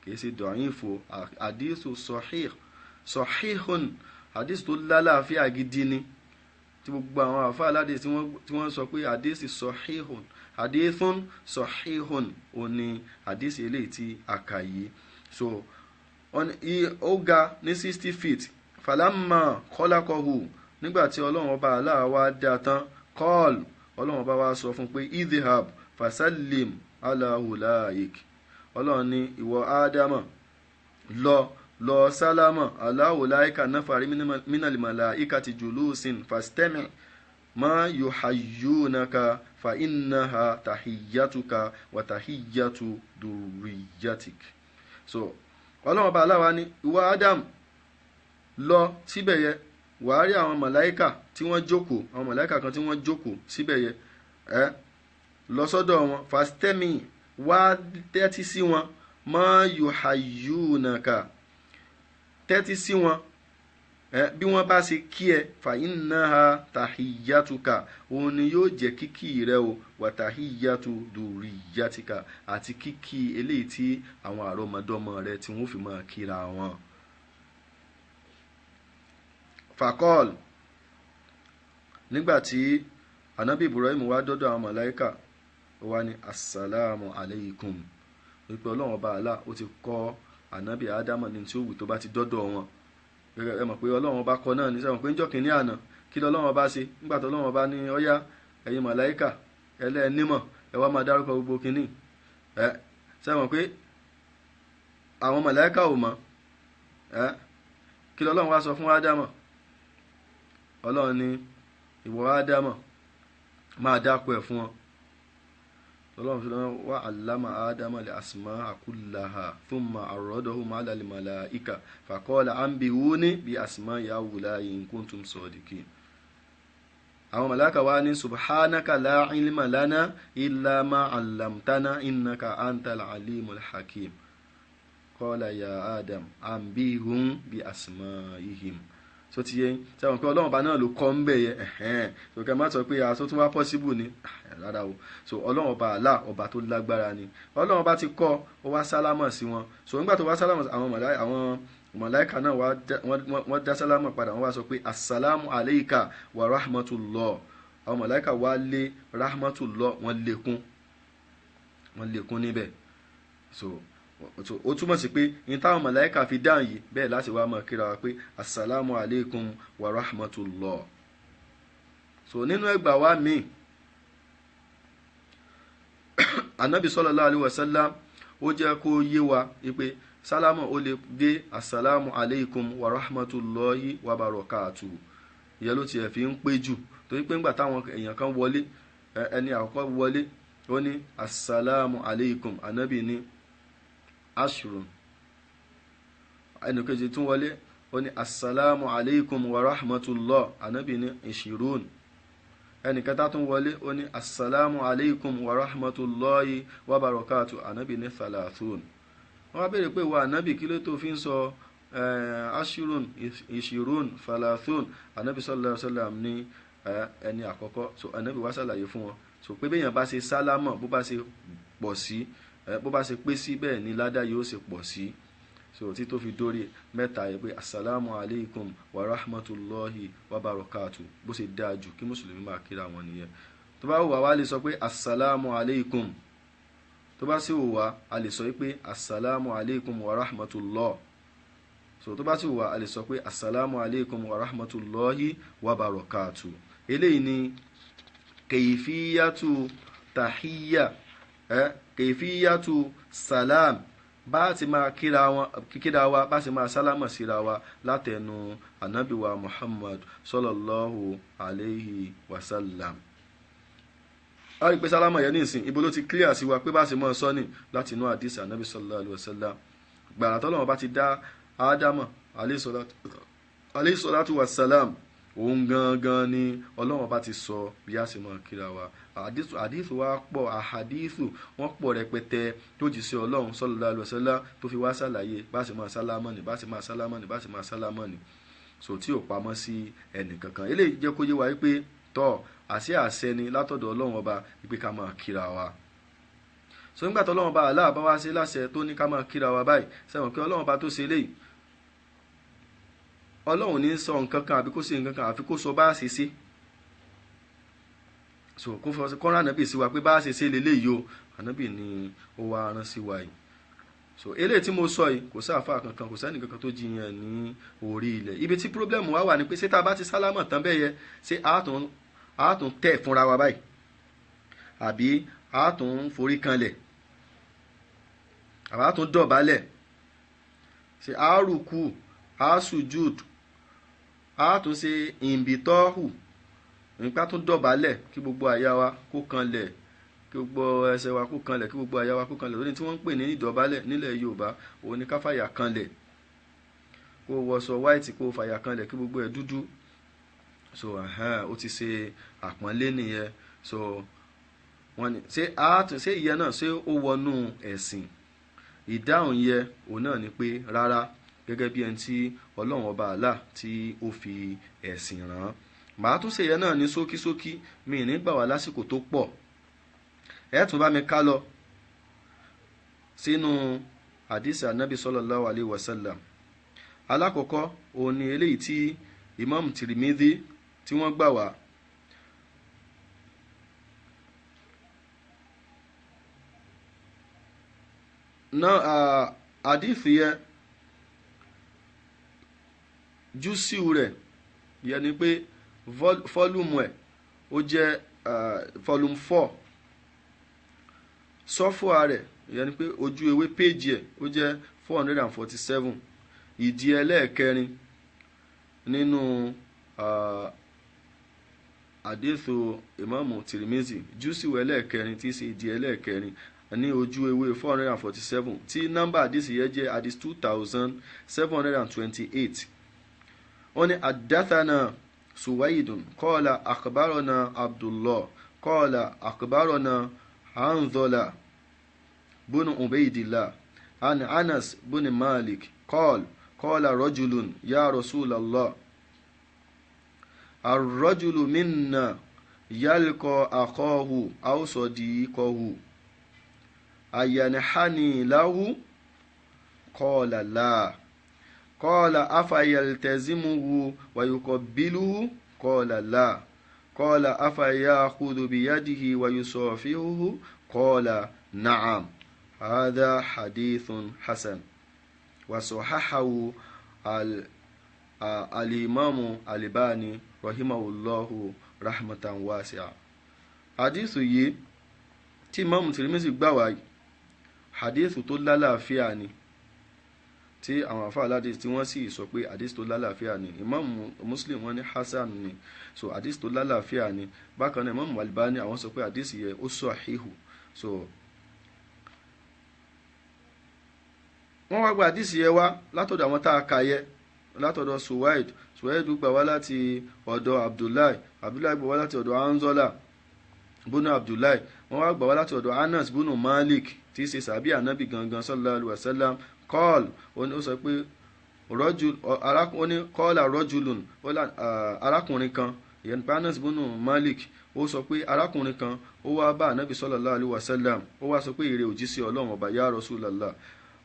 kì í ṣe dọ̀yìfù, àdìsù sahihun, àdìsù tó lálàáfíà gidi ni, tí gbogbo àwọn àfáà aládìsí tí wọ́n sọ pé àdìsí sahihun, àdìsún sahihun òní àdìsí eléyìí tí a kà yìí. So ó ga ní 60 feet. Falamma khalaqahu, nígbà tí Ọlọ́run ọba Allah wá dá tán, kọ́ọ̀lù Ọlọ́run ọba wá sọ fún pé idhhab fasallim ala ulaik. Ọlọ́run ní ìwọ Ádámọ̀ lọ lọ sálámọ̀ ala ulaika nafari minal malaikati julusin fastami' ma yuhayyunaka fa innaha tahiyyatuka wa tahiyyatu durriyatik. So Ọlọ́run ọba aláwa ní ìwọ Adam lọ síbẹ̀ yẹ, wàá rí àwọn màláìkà tí wọ́n jókòó, àwọn màláìkà kan tí wọ́n jókòó síbẹ̀ yẹ, ẹ lọ sọ́dọ̀ wọn, fastami wá tẹ́tí sí wọn, ma yuhayyunaka tẹ́tí sí wọn, ẹ bí wọ́n bá ṣe kí ẹ, fa innaha tahiyyatuka òun ni yóò jẹ́ kíkí rẹ o, wa tahiyyatu durriyatika àti kíkí eléyìí tí àwọn àrọ́mọdọ́mọ rẹ tí wọ́n fi máa kíra wọn. Fakọ́ọ̀lù nígbàtí anabi Ibrahim wá dọ́dọ̀ àwọn màláíkà, ó wá ní assalamu alaykum, wípé Ọlọ́run ọba àlá ó ti kọ́ anabi Ádámọ̀ ní tí ó wù tó bá ti dọ́dọ̀ wọn. Ẹ mọ̀ pé Ọlọ́run ọba kọ́ náà ní sẹ́wọ̀n pé níjọ́ kìíní àná kí lọ́lọ́run ọba ṣe nígbà tó Ọlọ́run ọba ní ọ̀yá ẹ̀yin màláíkà ẹlẹ́ẹ̀nímọ̀ ẹ wá máa dárúkọ gbogbo kìíní. Ẹ sẹ́wọ̀n pé àwọn màláíkà ò mọ̀. Ẹ kí lọ́lọ́run wá sọ fún Ádámọ̀? Ọlọ́run ní ìwọ Ádámọ̀ máa dáko ẹ̀ fún ọ. Ọlọ́run fi lọ́wọ́ wá allama Ádámọ̀ li asma'a kullaha thumma arradahum ala al malaika faqala anbi'uni bi asma'i ha'ula'i in kuntum sadiqin. Àwọn màláíkà wá ní subhanaka la ilma lana illa ma 'allamtana innaka antal alimul hakim. Qala ya Adam anbihum bi asma'ihim. So ti yé sẹ́wọ̀n pé Ọlọ́run ọba náà ló kọ́ ń bẹ̀ yẹ, ẹ̀hẹ́n, so kẹ́ má sọ pé aṣọ tún wá possible ni, rárá o. So Ọlọ́run ọba àlá ọba tó lágbára ni, Ọlọ́run ọba ti kọ́, ó wá sálámọ̀ sí wọn. So nígbà tó wá sálámọ̀, àwọn màláíkà náà wọ́n dá sálámọ̀ padà, wọ́n wá sọ pé assalamu alayka wa rahmatullah. Àwọn màláíkà wá lé rahmatullah, wọ́n lékún níbẹ̀. So ó túmọ̀ sí pé ní táwọn màláíkà fi dáhùn yìí bẹ́ẹ̀ láti wá máa kíra wa pé assalamu alaikum wa rahmatullah. So nínú ẹgbà wa míì, anabi sallallahu alaihi wasallam ó jẹ́ kó yé wa pé sálámù ó lè dé assalamu alaikum wa rahmatullahi wa barakatuh. Ìyẹn ló tiẹ̀ fi ń pé jù, torí pé ńgbà táwọn èèyàn kan wọlé, ẹni àkọ́kọ́ wọlé ó ní assalamu alaikum, anabi ní ashrun. Ẹnìkejì tún wọlé ó ní assalamu alaikum wa rahmatullah, anabi ní ishirun. Ẹnìkẹta tún wọlé ó ní assalamu alaikum wa rahmatullahi wa barakatu, anabi ní thalathun. Wọ́n wá béèrè pé wa anabi kí ló tó fi ń sọ ashrun, ishirun, thalathun? Anabi sallallahu alaihi wasallam ní ẹni àkọ́kọ́. So anabi wá ṣàlàyé fún wọn so pé béèyàn bá ṣe sálámọ̀, bó bá ṣe pọ̀ sí, bó bá ṣe pé sí bẹ́ẹ̀ ni ládá yóò ṣe pọ̀ sí. So tí tó fi dórí mẹ́ta yẹ pé assalamu alaikum wa rahmatullahi wa barakatu, bó ṣe dáa jù kí mùsùlùmí máa kíra wọn nìyẹn. Tó bá wù wá lè sọ pé assalamu alaikum, tó bá sì wù wá a lè sọ pé assalamu alaikum wa rahmatullah. So tó bá sì wù wá a lè sọ pé assalamu alaikum wa rahmatullahi wa barakatu. Eléyìí ni kayfiyatu tahiyya, kèfíyàtú salam, bá ti máa kíra wa, bá ti máa sálámà síra wa látẹnu ànábì wa Muhammad sallallahu alayhi wa sallam. A rí pé sálámà yẹn nísìn ibo ló ti clear sí wa pé bá ṣe mọ́ sọ ní láti inú àdìsí ànábì sallallahu alayhi wa sallam. Gbàrà tọ́lọ́run bá ti dá Ádámọ̀ alayhi salatu wa salam, òun gangan ni Ọlọ́run bá ti sọ bí a ṣe máa kíra wa. Àdìsù wa pọ̀, àhàdìsù wọ́n pọ̀ rẹpẹtẹ tó jì sí Ọlọ́run sallallahu alaihi wasallam tó fi wá ṣàlàyé bá ṣe máa sálámọ̀ ni, bá ṣe máa sálámọ̀ ni, bá ṣe máa sálámọ̀ ni. So tí ò pamọ́ sí ẹnì kankan. Eléyìí jẹ́ kó yé wa wípé tọ́ àṣẹ àṣẹ ni látọ̀dọ̀ Ọlọ́run ọba wípé ká máa kíra wa. So nígbà tó Ọlọ́run ọba Allah bá wá ṣe láṣẹ tó ní ká máa kíra wa báyìí, sẹ́wọ̀n kí Ọlọ́run ọba tó ṣe eléyìí, Ọlọ́run ní sọ nǹkan kan àbí kó ṣe nǹkan kan àfi kó sọ bá a ṣe ṣe. So kó fọ kọ́ra ànábì sí wa pé bá a ṣe ṣe leléyìí o, ànábì ni ó wá rán sí wa yìí. So eléyìí tí mo sọ yìí kò sáàfà kankan, kò sẹ́ni kankan tó jiyàn ní orí ilẹ̀. Ibi tí pírọ́blẹ́mù wa wà ní pé ṣé tá a bá ti sálámọ̀ tán bẹ́ẹ̀ yẹ, ṣé a tún tẹ̀ fúnra wa báyìí àbí a tún forí kanlẹ̀? Àbá tún dọ̀bálẹ̀? Ṣé a rùkú, a sùjúd, a tún ṣe ìǹbìtọ́hù nípa tún dọ̀bálẹ̀ kí gbogbo àyà wa kó kanlẹ̀, kí gbogbo ẹsẹ̀ wa kó kanlẹ̀, kí gbogbo àyà wa kó kanlẹ̀. Lónìí tí wọ́n ń pè ní ìdọ̀bálẹ̀ nílẹ̀ Yorùbá, òun ni ká fàyà kanlẹ̀, kó wọṣọ white kó fàyà kanlẹ̀ kí gbogbo ẹ̀ dúdú. So ó ti ṣe àpọ́nlé nìyẹn. So wọ́n ní ṣé ṣé ìyẹn náà ṣé ó wọnú ẹ̀sìn? Ìdáhùn yẹ òun náà ni pé rárá, gẹ́gẹ́ bí ẹni tí Ọlọ́run ọba Allah tí ó fi ẹ̀sìn rán. Màá tún ṣe ìyẹn náà ní ṣókíṣókí, mi ní gbà wá lásìkò tó pọ̀. Ẹ tún bá mi ká lọ sínú hadisi anabi sallallahu alayhi wa sallam. Alákọ̀ọ́kọ́ òun ni eléyìí tí Imam Tirmidhi tí wọ́n gbà wá. Náà hadisi yẹn júsíù rẹ̀ yẹn ni pé fọ́lùmù ẹ̀ ó jẹ́ fọ́lùmù 4, sọ́fùà rẹ̀ yẹn ni pé ojú ewé péjì ẹ̀ ó jẹ́ 447, ìdí ẹlẹ́ẹ̀kẹrin nínú àdéhùn Ìmáàmù Tirmidhi, júsíù ẹlẹ́ẹ̀kẹrin tí í ṣe ìdí ẹlẹ́ẹ̀kẹrin ní ojú ewé 447, tí nọ́mbà àdìsí yẹn jẹ́ àdìsí 2728. Ó ní àdáthánà Suwaidun qala akhbarana Abdullah qala akhbarana Hanzala bunu Ubaydillah an Anas bunu Malik qala qala rajulun ya Rasulallah ar-rajulu minna yalqa akhahu aw sadiqahu ayanhani lahu qala la qala afayaltazimuhu wa yuqabbiluhu qala la qala afayakhudhu biyadihi wa yusafihuhu qala na'am hadha hadithun hasan wa sahahahu al-imamu Albani rahimahullahu rahmatan wasi'a. Hadithu yìí tí Imam Tirmidhi gbà wá, hadithu tó lálàáfíà ni, tí àwọn àfáà aládìsí tí wọ́n sì sọ pé hadith tó lálàáfíà ni. Imam Muslim wọ́n ní hasan ni, so hadith tó lálàáfíà ni. Bákan náà Imam Albani àwọn sọ pé hadith yẹ ó sahihu. So wọ́n wá gba hadith yẹ wá látọ̀dọ̀ àwọn tá a kà yẹ, látọ̀dọ̀ Suwaid. Suwaid gbà wá láti ọ̀dọ̀ Abdullahi, Abdullahi gbà wá láti ọ̀dọ̀ Hanzala bunu Abdullahi, wọ́n wá gbà wá láti ọ̀dọ̀ Anas bunu Malik tí í ṣe sàbí ànábì gangan sallallahu alaihi wasallam. Kọ́ọ̀l ó sọ pé kọ́ọ̀là rọ́júlùn, arákùnrin kan, ìyẹn nípa Anas bunu Malik, ó sọ pé arákùnrin kan ó wá bá ànábì sallallahu alaihi wasallam, ó wá sọ pé èrè òjíṣẹ́ Ọlọ́run ọba ya Rasulallah,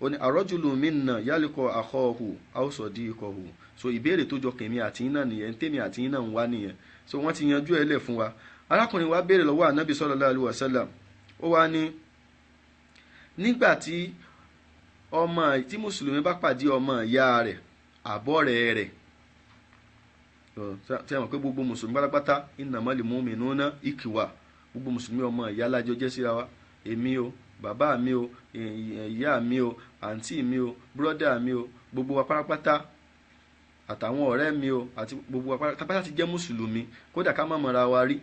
ó ní àrọ́júlù minna yálìkọ akhahu aw sadiqahu. So ìbéèrè tó jọ kèmí àti iná nìyẹn, tèmi àti iná ń wá nìyẹn. So wọ́n ti yanjú ẹ̀ lẹ̀ fún wa. Arákùnrin wa béèrè lọ́wọ́ ànábì sallallahu alaihi wasallam, ó wá ní nígbà tí ọmọ tí mùsùlùmí bá pàdé ọmọ ìyá rẹ̀ àbọ̀rẹ̀ rẹ̀, tí a mọ̀ pé gbogbo mùsùlùmí pátápátá innamal mu'minuna ikhwa, gbogbo mùsùlùmí ọmọ ìyá lájọ jẹ́ síra wa, èmi o, bàbá mi o, ìyá mi o, àǹtí mi o, búrọ́dà mi o, gbogbo wa pátápátá àtàwọn ọ̀rẹ́ mi o, àti gbogbo wa pátápátá ti jẹ́ mùsùlùmí, kódà ká má mọ̀ra wa rí,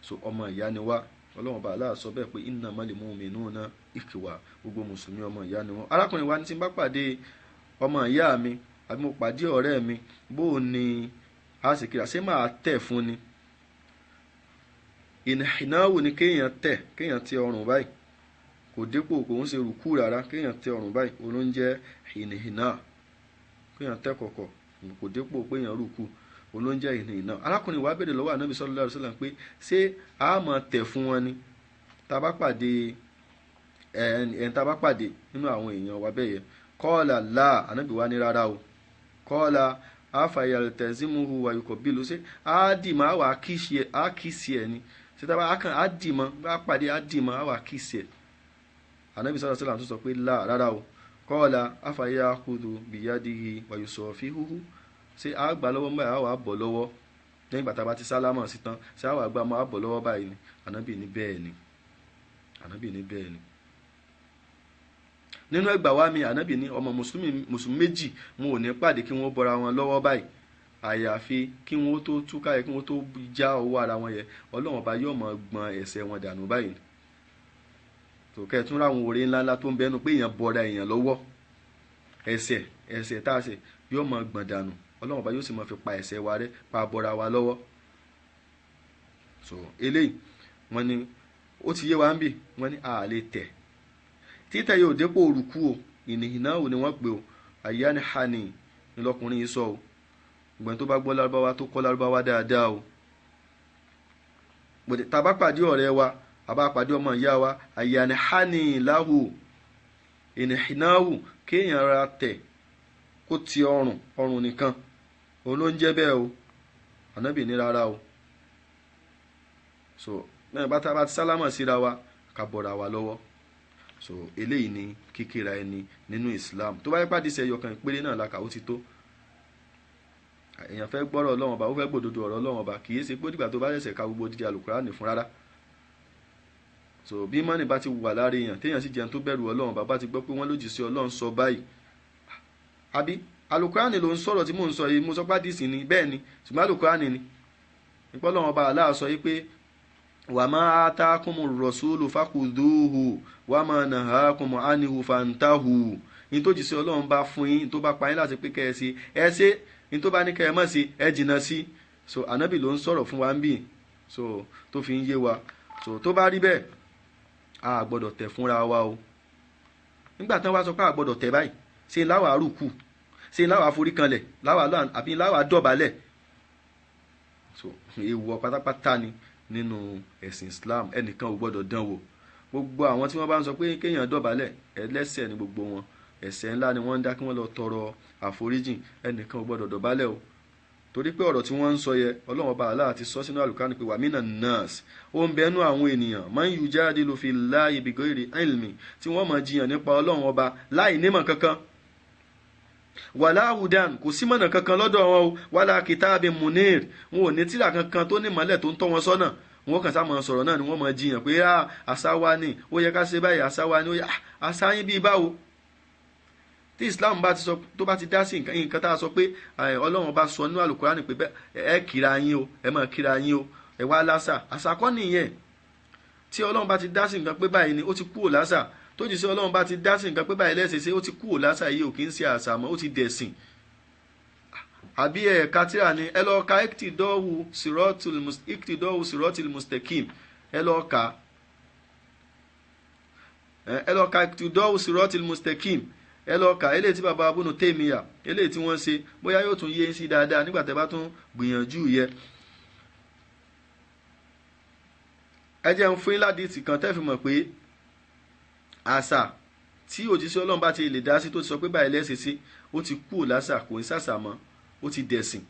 so ọmọ ìyá ni wá. Ọlọ́run bá Allah sọ bẹ́ẹ̀ pé innamal mu'minuna ikhwa, gbogbo mùsùlùmí ọmọ ìyá ni wọ́n. Arákùnrin wa ní tí n bá pàdé ọmọ ìyá mi àbí mo pàdé ọ̀rẹ́ mi, bó o ní a sì kíra, ṣé máa tẹ̀ fún ni? Ìnáwó ni kéèyàn tẹ̀, kéèyàn tẹ ọrùn báyìí, kò dépò kò ń ṣe rùkú rárá, kéèyàn tẹ ọrùn báyìí òun ló ń jẹ́ ìnìhìnà, kéèyàn tẹ̀ kọ̀kọ̀, kò dépò péèyàn rùkú, òun ló ń jẹ́ ìnìhìnà. Arákùnrin wa béèrè lọ́wọ́ Ànábì sallallahu alaihi wasallam pé ṣé a máa tẹ̀ fún wọn ni tá bá pàdé ẹn tá bá pàdé nínú àwọn èèyàn wa bẹ́ẹ̀ yẹn? Qala la, Ànábì wa ní rárá o. Qala afayaltazimuhu wa yuqabbilu, ṣé á dì mọ́ àwa kìsì ẹ̀ ni, ṣé tá bá kàn á dì mọ́ bá pàdé á dì mọ́ àwa kìsì ẹ̀? Ànábì sallallahu alaihi wasallam tó sọ pé la, rárá o. Qala afayakhudhu biyadihi wa yusafihuhu, ṣé á gbà lọ́wọ́ mbẹ́ àwa bọ̀ lọ́wọ́ lẹ́yìn ìgbà tá a bá ti sálámọ̀ sí tán, ṣé àwa gbà mọ́ àbọ̀ lọ́wọ́ báyìí ni? Ànábì ní bẹ́ẹ̀ ni. Ànábì ní bẹ́ẹ̀ ni. Nínú ẹgbà wa mi, ànábì ní ọmọ mùsùlùmí méjì wọn ò ní pàdé kí wọ́n bọ́ra wọn lọ́wọ́ báyìí, àyàfi kí wọ́n tó túká yẹ, kí wọ́n tó já ọwọ́ ara wọn yẹ, Ọlọ́run ọba yóò máa gbọ̀n ẹ̀ṣẹ̀ wọn dànù báyìí. Tó kẹ́ ẹ̀ tún ráwọn oore ńláńlá tó ń bẹnu pé èèyàn bọ́ra èèyàn lọ́wọ́, ẹ̀ṣẹ̀ tá a ṣẹ̀ yóò máa gbọ̀n dànù, Ọlọ́run ọba yóò sì máa fi pa ẹ̀ṣẹ̀ wa rẹ́, pa bọ́ra wa lọ́wọ́. So eléyìí wọ́n ní ó ti yé wa ń bì, wọ́n ní a lè tẹ̀. Títẹ̀ yóò dépò òrùkú o, ìnìyàn ò ní wọ́n pè o, àyà ni hani ni lọkùnrin yìí sọ o. Ìgbọ́n tó bá gbọ́ lárúbáwá tó kọ́ lárúbáwá dáadáa o. Bọ̀dẹ̀ tá a bá pàdé ọ̀rẹ́ wa, a bá pàdé ọmọ ìyá wa, àyà ni hani láhù ìnìyàn kéèyàn ra tẹ̀ kó ti ọrùn, ọrùn nìkan òun ló ń jẹ́ bẹ́ẹ̀ o. Ànábì ní rárá o. So náà bá tá a bá ti sálámà síra wa, ká bọ̀ra wa lọ́wọ́. So eléyìí ni kíkíra ẹni nínú Islam. Tó bá yẹ pàdé ìṣẹ̀yọ kan ìpele náà la kà ó ti tó. Èèyàn fẹ́ gbọ́rọ̀ Ọlọ́run ọba, ó fẹ́ gbòdodo ọ̀rọ̀ Ọlọ́run ọba, kì í ṣe pé dìgbà tó bá ṣẹ̀ṣẹ̀ ka gbogbo odidi Àlùkùránì fún rárá. So bí mọ́nì bá ti wà lára èèyàn, téèyàn sì jẹun tó bẹ̀rù Ọlọ́run ọba, bá ti gbọ́ pé wọ́n lòdì sí Ọlọ́run sọ báyìí, àbí Àlùkùránì ló ń sọ̀rọ̀ tí mò ń sọ yìí, mo sọ pé àdìsí ni, bẹ́ẹ̀ ni, ṣùgbọ́n Àlùkùránì ni. Ìpọ́ Ọlọ́run ọba Allah sọ yìí pé wa ma atakumu rasulu fakuduhu wa ma nahakum anhu fantahu. Ní tó jìsí Ọlọ́run bá fún yín, tó bá pa yín láti pé kẹ́ ẹ ṣe, ẹ ṣe, ní tó bá ní kẹ́ ẹ má ṣe, ẹ jìnnà sí. So ànábì ló ń sọ̀rọ̀ fún wa ń bì, so tó fi ń yé wa. So tó bá rí bẹ́ẹ̀, a gbọ́dọ̀ tẹ̀ fúnra wa o. Nígbà tán wá sọ pé a gbọ́dọ̀ tẹ̀ báyìí, ṣe láwàá rúkú, ṣe láwàá forí kanlẹ̀, láwàá lọ àbí láwàá dọ̀bálẹ̀. So èèwọ̀ pátápátá ni nínú ẹ̀sìn Islam, ẹnìkan ò gbọ́dọ̀ dán wò. Gbogbo àwọn tí wọ́n bá ń sọ pé kéèyàn dọ̀bálẹ̀, ẹlẹ́ṣẹ̀ ni gbogbo wọn, ẹ̀ṣẹ̀ ńlá ni wọ́n ń dá, kí wọ́n lọ tọrọ àforíjìn. Ẹnìkan ò gbọ́dọ̀ dọ̀bálẹ̀ o, torí pé ọ̀rọ̀ tí wọ́n ń sọ yẹ, Ọlọ́run ọba Allah ti sọ sínú Àlùkùránì pé wà mí nà nọ́ọ̀sì, ó ń bẹnu àwọn ènìyàn man yujadilu fillahi bighairi ilmi, tí wọ́n máa jiyàn nípa Ọlọ́run ọba láì nímọ̀ kankan, wàlá hudan, kò sí mọ̀nà kankan lọ́dọ̀ wọn o, wàlá kitabin munir, wọn ò ní tírà kankan tó ní mọ́lẹ̀ tó ń tọ́ wọn sọ́nà. Wọn kàn sáà máa sọ̀rọ̀ náà ni wọ́n máa jiyàn pé àṣà wa ni ó yẹ ká ṣe báyìí, àṣà wa ni ó yẹ, àṣà yín bíi báwo. Tí Islam bá ti sọ, tó bá ti dá sí nǹkan tá a sọ pé Ọlọ́run bá sọ nínú Àlùkùránì pé ẹ kíra yín o, ẹ máa kíra yín o, ẹ wá lásà, àṣà kọ́ nìyẹn. Tí Ọlọ́run bá ti dá sí nǹkan pé báyìí ni, ó ti kúrò lásà. Tó jì sí Ọlọ́run bá ti dá sí nǹkan pé báyìí lẹ́sẹ̀ ṣe, ó ti kúrò lásà yìí, ò kì í ṣe àṣà mọ́, ó ti dẹ̀sìn. Àbí ẹ̀ka tíra ni, ẹ lọ ka Iqtidā'u Sirātil Mustaqīm, ẹ lọ ka, ẹ lọ ka Iqtidā'u Sirātil Mustaqīm, ẹ lọ kà eléyìí tí bàbá Ibn Taymiyyah, eléyìí tí wọ́n ṣe, bóyá yóò tún yé sí dáadáa nígbà tẹ́ bá tún gbìyànjú yẹ. Ẹ jẹ́ ń fún yín ládìsí kan tẹ́ fi mọ̀ pé àṣà tí òjíṣẹ́ Ọlọ́run bá ti lè dá sí, tó ti sọ pé báyìí lẹ́sẹ̀ sí, ó ti kú lásà, kò ń sàṣà mọ́, ó ti dẹ̀sìn.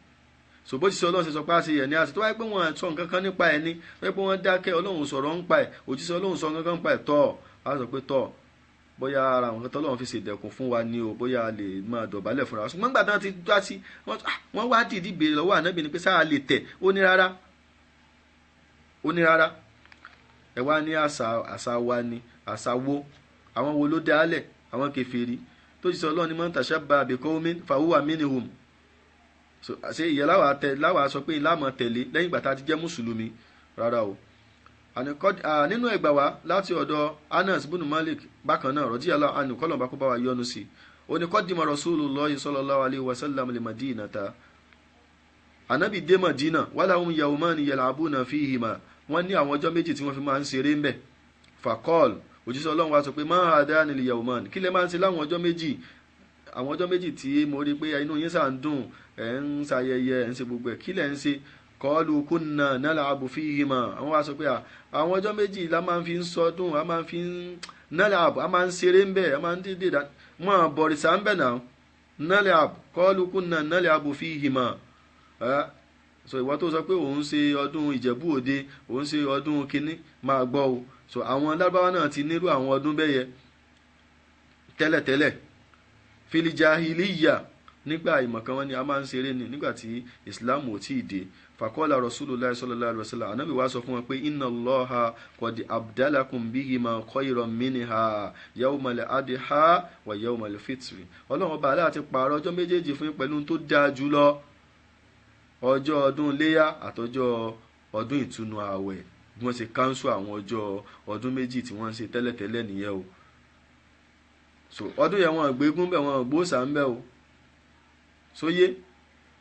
So bó ti sọ Ọlọ́run ṣe sọ pé àṣẹ yẹn ní àṣẹ, tó wáyé pé wọ́n sọ nǹkan kan nípa ẹ̀ ní, wáyé pé wọ́n dákẹ́, Ọlọ́run sọ̀rọ̀ ń pa ẹ̀, òjíṣẹ́ Ọlọ́run sọ nǹkan kan nípa ẹ̀, tọ́ á sọ pé tọ́ bóyá ara àwọn kan tọ́lọ́run fi ṣèdẹ̀kùn fún wa ni o, bóyá a lè máa dọ̀bálẹ̀ fúnra wa. Ṣùgbọ́n nígbà tí wọ́n ti dá sí, wọ́n wá dìídì béèrè lọ́wọ́ ànábì ni pé sáà lè tẹ̀, ó ní rárá, ó ní rárá. Ẹ wá ní àṣà wa ni, àṣà wo, àwọn wo ló dálẹ̀, àwọn kèfèrí tó ti sọ Ọlọ́run ní man tashabbaha biqawmin fahuwa minhum. So ṣé ìyẹn láwàá sọ pé láàmọ̀ tẹ̀lé lẹ́yìn ìgbà tá a ti jẹ́ mùsùlùmí? Rárá o. Nínú ẹgbà wa láti ọ̀dọ̀ Anas ibn Malik bákan náà radiyallahu anhu, kọ́lọ̀ bá kó bá wa yọ́nú sí i, ó ní qaddima Rasulullahi sallallahu alayhi wa sallam li Madinata, Ànábì dé Madina, walahum yawmani yal'abuna fihima, wọ́n ní àwọn ọjọ́ méjì tí wọ́n fi máa ń ṣeré ń bẹ̀. Faqal, òjíṣẹ́ Ọlọ́run wa sọ pé ma hadani li yawman, kí lẹ máa ń ṣe láwọn ọjọ́ méjì, àwọn ọjọ́ méjì tí mo rí pé inú yín sà ń dùn, ẹ̀ ń ṣayẹyẹ, ẹ̀ ń ṣe gbogbo ẹ̀, kí lẹ ń ṣe? Qalu kunna nal'abu fihima, àwọn wa sọ pé àwọn ọjọ́ méjì la máa ń fi ń sọdún, a máa ń fi ń nal'ab, a máa ń ṣeré ń bẹ̀, a máa ń dídè dá mọ́ bọ̀rìṣà ń bẹ̀ náà, nal'ab, qalu kunna nal'abu fihima. So ìwọ tó sọ pé òun ṣe ọdún Ìjẹ̀bú Òde, òun ṣe ọdún kínní, máa gbọ́ o. So àwọn Lárúbáwá náà ti nírú àwọn ọdún bẹ́yẹ tẹ́lẹ̀tẹ́lẹ̀. Fil jahiliya, Nígbà ìmọ̀ kan wọ́n ní a máa ń ṣeré ni nígbà tí Islam ò tí ì dé. Faqala Rasulullah sallallahu alaihi wasallam, Ànábì wá sọ fún wọn pé inna Allaha qad abdalakum bihima khayran minha yawmal adha wa yawmal fitri. Ọlọ́run ọba aláà ti pààrọ̀ ọjọ́ méjèèjì fún yín pẹ̀lú tó dáa jùlọ, ọjọ́ ọdún iléyà àtọjọ́ ọdún ìtúnu ààwẹ̀. Bí wọ́n ṣe káńsù àwọn ọjọ́ ọdún méjì tí wọ́n ń ṣe tẹ́lẹ̀tẹ́lẹ̀ nìyẹn o. So ọdún yẹn wọn gbégún bẹ́ẹ̀, wọn gbóòsà ń bẹ́ o. Sóyé,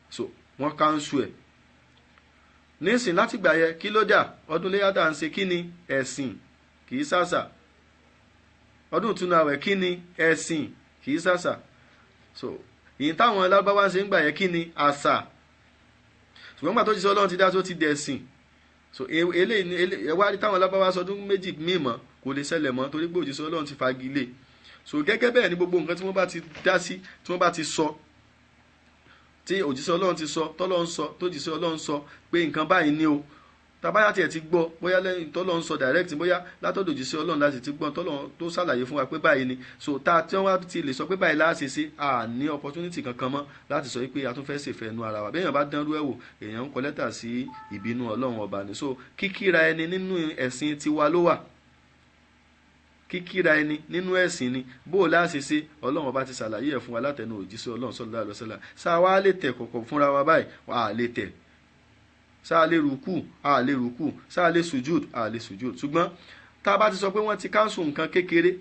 so wọ́n káńsù ẹ̀ nísìn. Láti gbà yẹ kí ló dà ọdún iléyà tá à ń ṣe? Kí ni? Ẹ̀sìn, kì í ṣàṣà. Ọdún ìtúnu àwẹ̀ kí ni? Ẹ̀sìn, kì í ṣàṣà. So ìyìn táwọn Lárúbáwá ń ṣe ń gbà yẹ kí ni? Àṣà. Ṣùgbọ́n gbà tó jíṣẹ́ Ọlọ́run ti dá tó ti dẹ̀sìn. So eléyìí ẹ wá rí táwọn Lárúbáwá sọdún méjì mímọ́ kò lè ṣẹlẹ̀ mọ́, torí pé òjíṣẹ́ Ọlọ́run ti fagilé. So gẹ́gẹ́ bẹ́ẹ̀ ni gbogbo nǹkan tí wọ́n bá ti dá sí, tí wọ́n bá ti sọ, tí òjíṣẹ́ Ọlọ́run ti sọ, tọ́lọ́run sọ, tó jíṣẹ́ Ọlọ́run sọ pé nǹkan báyìí ni o, tàbáyà tiẹ̀ ti gbọ́, bóyá lẹ́yìn tọ́lọ́run sọ direct, bóyá látọ̀dọ̀ òjíṣẹ́ Ọlọ́run láti ti gbọ́ tọ́lọ́run tó ṣàlàyé fún wa pé báyìí ni. So tá a tí wọ́n ti lè sọ pé báyìí láti ṣe, a ní opportunity kankan mọ́ láti sọ pé a tún fẹ́ ṣèfẹ́ nu ara wa. Bí èèyàn bá dánrú ẹ̀ wò, èèyàn ń kọ lẹ́tà sí ìbínú Ọlọ́run ọba ni. So kíkíra ẹni nínú ẹ̀sìn tiwa ló wà, kíkíra ẹni nínú ẹ̀sìn ni. Bó o láṣẹ ṣe, Ọlọ́run ọba ti ṣàlàyé ẹ̀ fún wa látẹnu òjíṣẹ́ Ọlọ́run sallallahu alaihi wasallam. Ṣá wa lè tẹ̀ kọ̀kọ̀ fúnra wa báyìí? Wà á lè tẹ̀. Ṣá lè rùkù? À lè rùkù. Ṣá lè sùjúd? À lè sùjúd. Ṣùgbọ́n tá a bá ti sọ pé wọ́n ti káńsù nǹkan kékeré,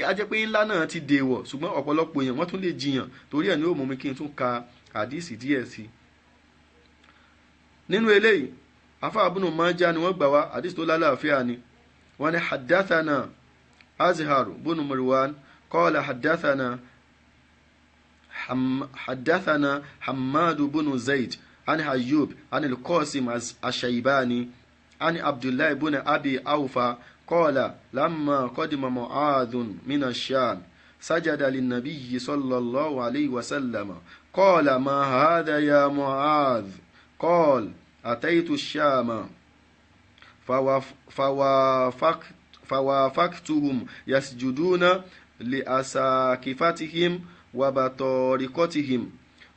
a jẹ́ pé ńlá náà ti dèwọ̀. Ṣùgbọ́n ọ̀pọ̀lọpọ̀ èèyàn wọ́n tún lè jiyàn, torí ẹ̀ ní ó mú mi kí n tún ka àdísì díẹ̀ sí i. Nínú eléyìí, afa Ibn Majah ni wọ́n gbà wá, àdísì tó lálàáfíà ni. Wọ́n ní haddathana Azhar bunu Marwan qala haddathana Hammadu bunu Zaid عن أيوب عن القاسم الشيباني عن عبد الله بن أبي أوفى قال لما قدم معاذ من الشام سجد للنبي صلى الله عليه وسلم قال ما هذا يا معاذ؟ قال أتيت الشام فوافقتهم يسجدون لأساقفتهم وبطارقتهم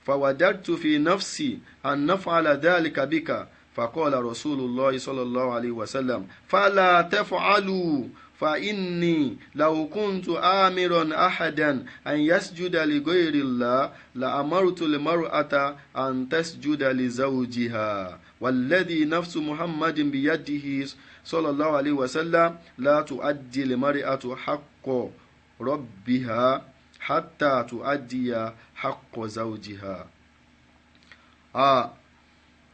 فوددت في نفسي أن نفعل ذلك بك فقال رسول الله صلى الله عليه وسلم فلا تفعلوا فإني لو كنت آمرا أحدا أن يسجد لغير الله لأمرت المرأة أن تسجد لزوجها والذي نفس محمد بيده صلى الله عليه وسلم لا تؤدي المرأة حق ربها حتى تؤدي حق زوجها.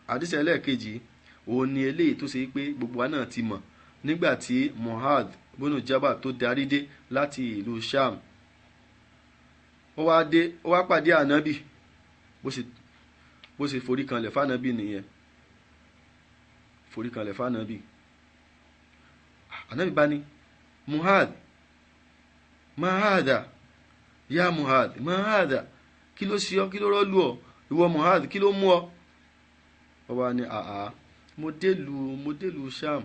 Àdìsí ẹlẹ́ẹ̀kejì òun ni eléyìí tó ṣe pé gbogbo wa náà ti mọ̀. Nígbà tí Mu'adh bunu Jabal tó darí dé láti ìlú Sham, ó wá dé, ó wá pàdé ànábì, bó ṣe forí kanlẹ̀ fànábì nìyẹn, forí kanlẹ̀ fànábì. Ànábì bá ní Mu'adh, ma hadha ya Mu'adh, ma hadha, kí ló ṣe ọ́, kí ló rọ́ lù ọ́, ìwọ Mu'adh, kí ló mú ọ? Ó wá ní àá, mo délùú Sham,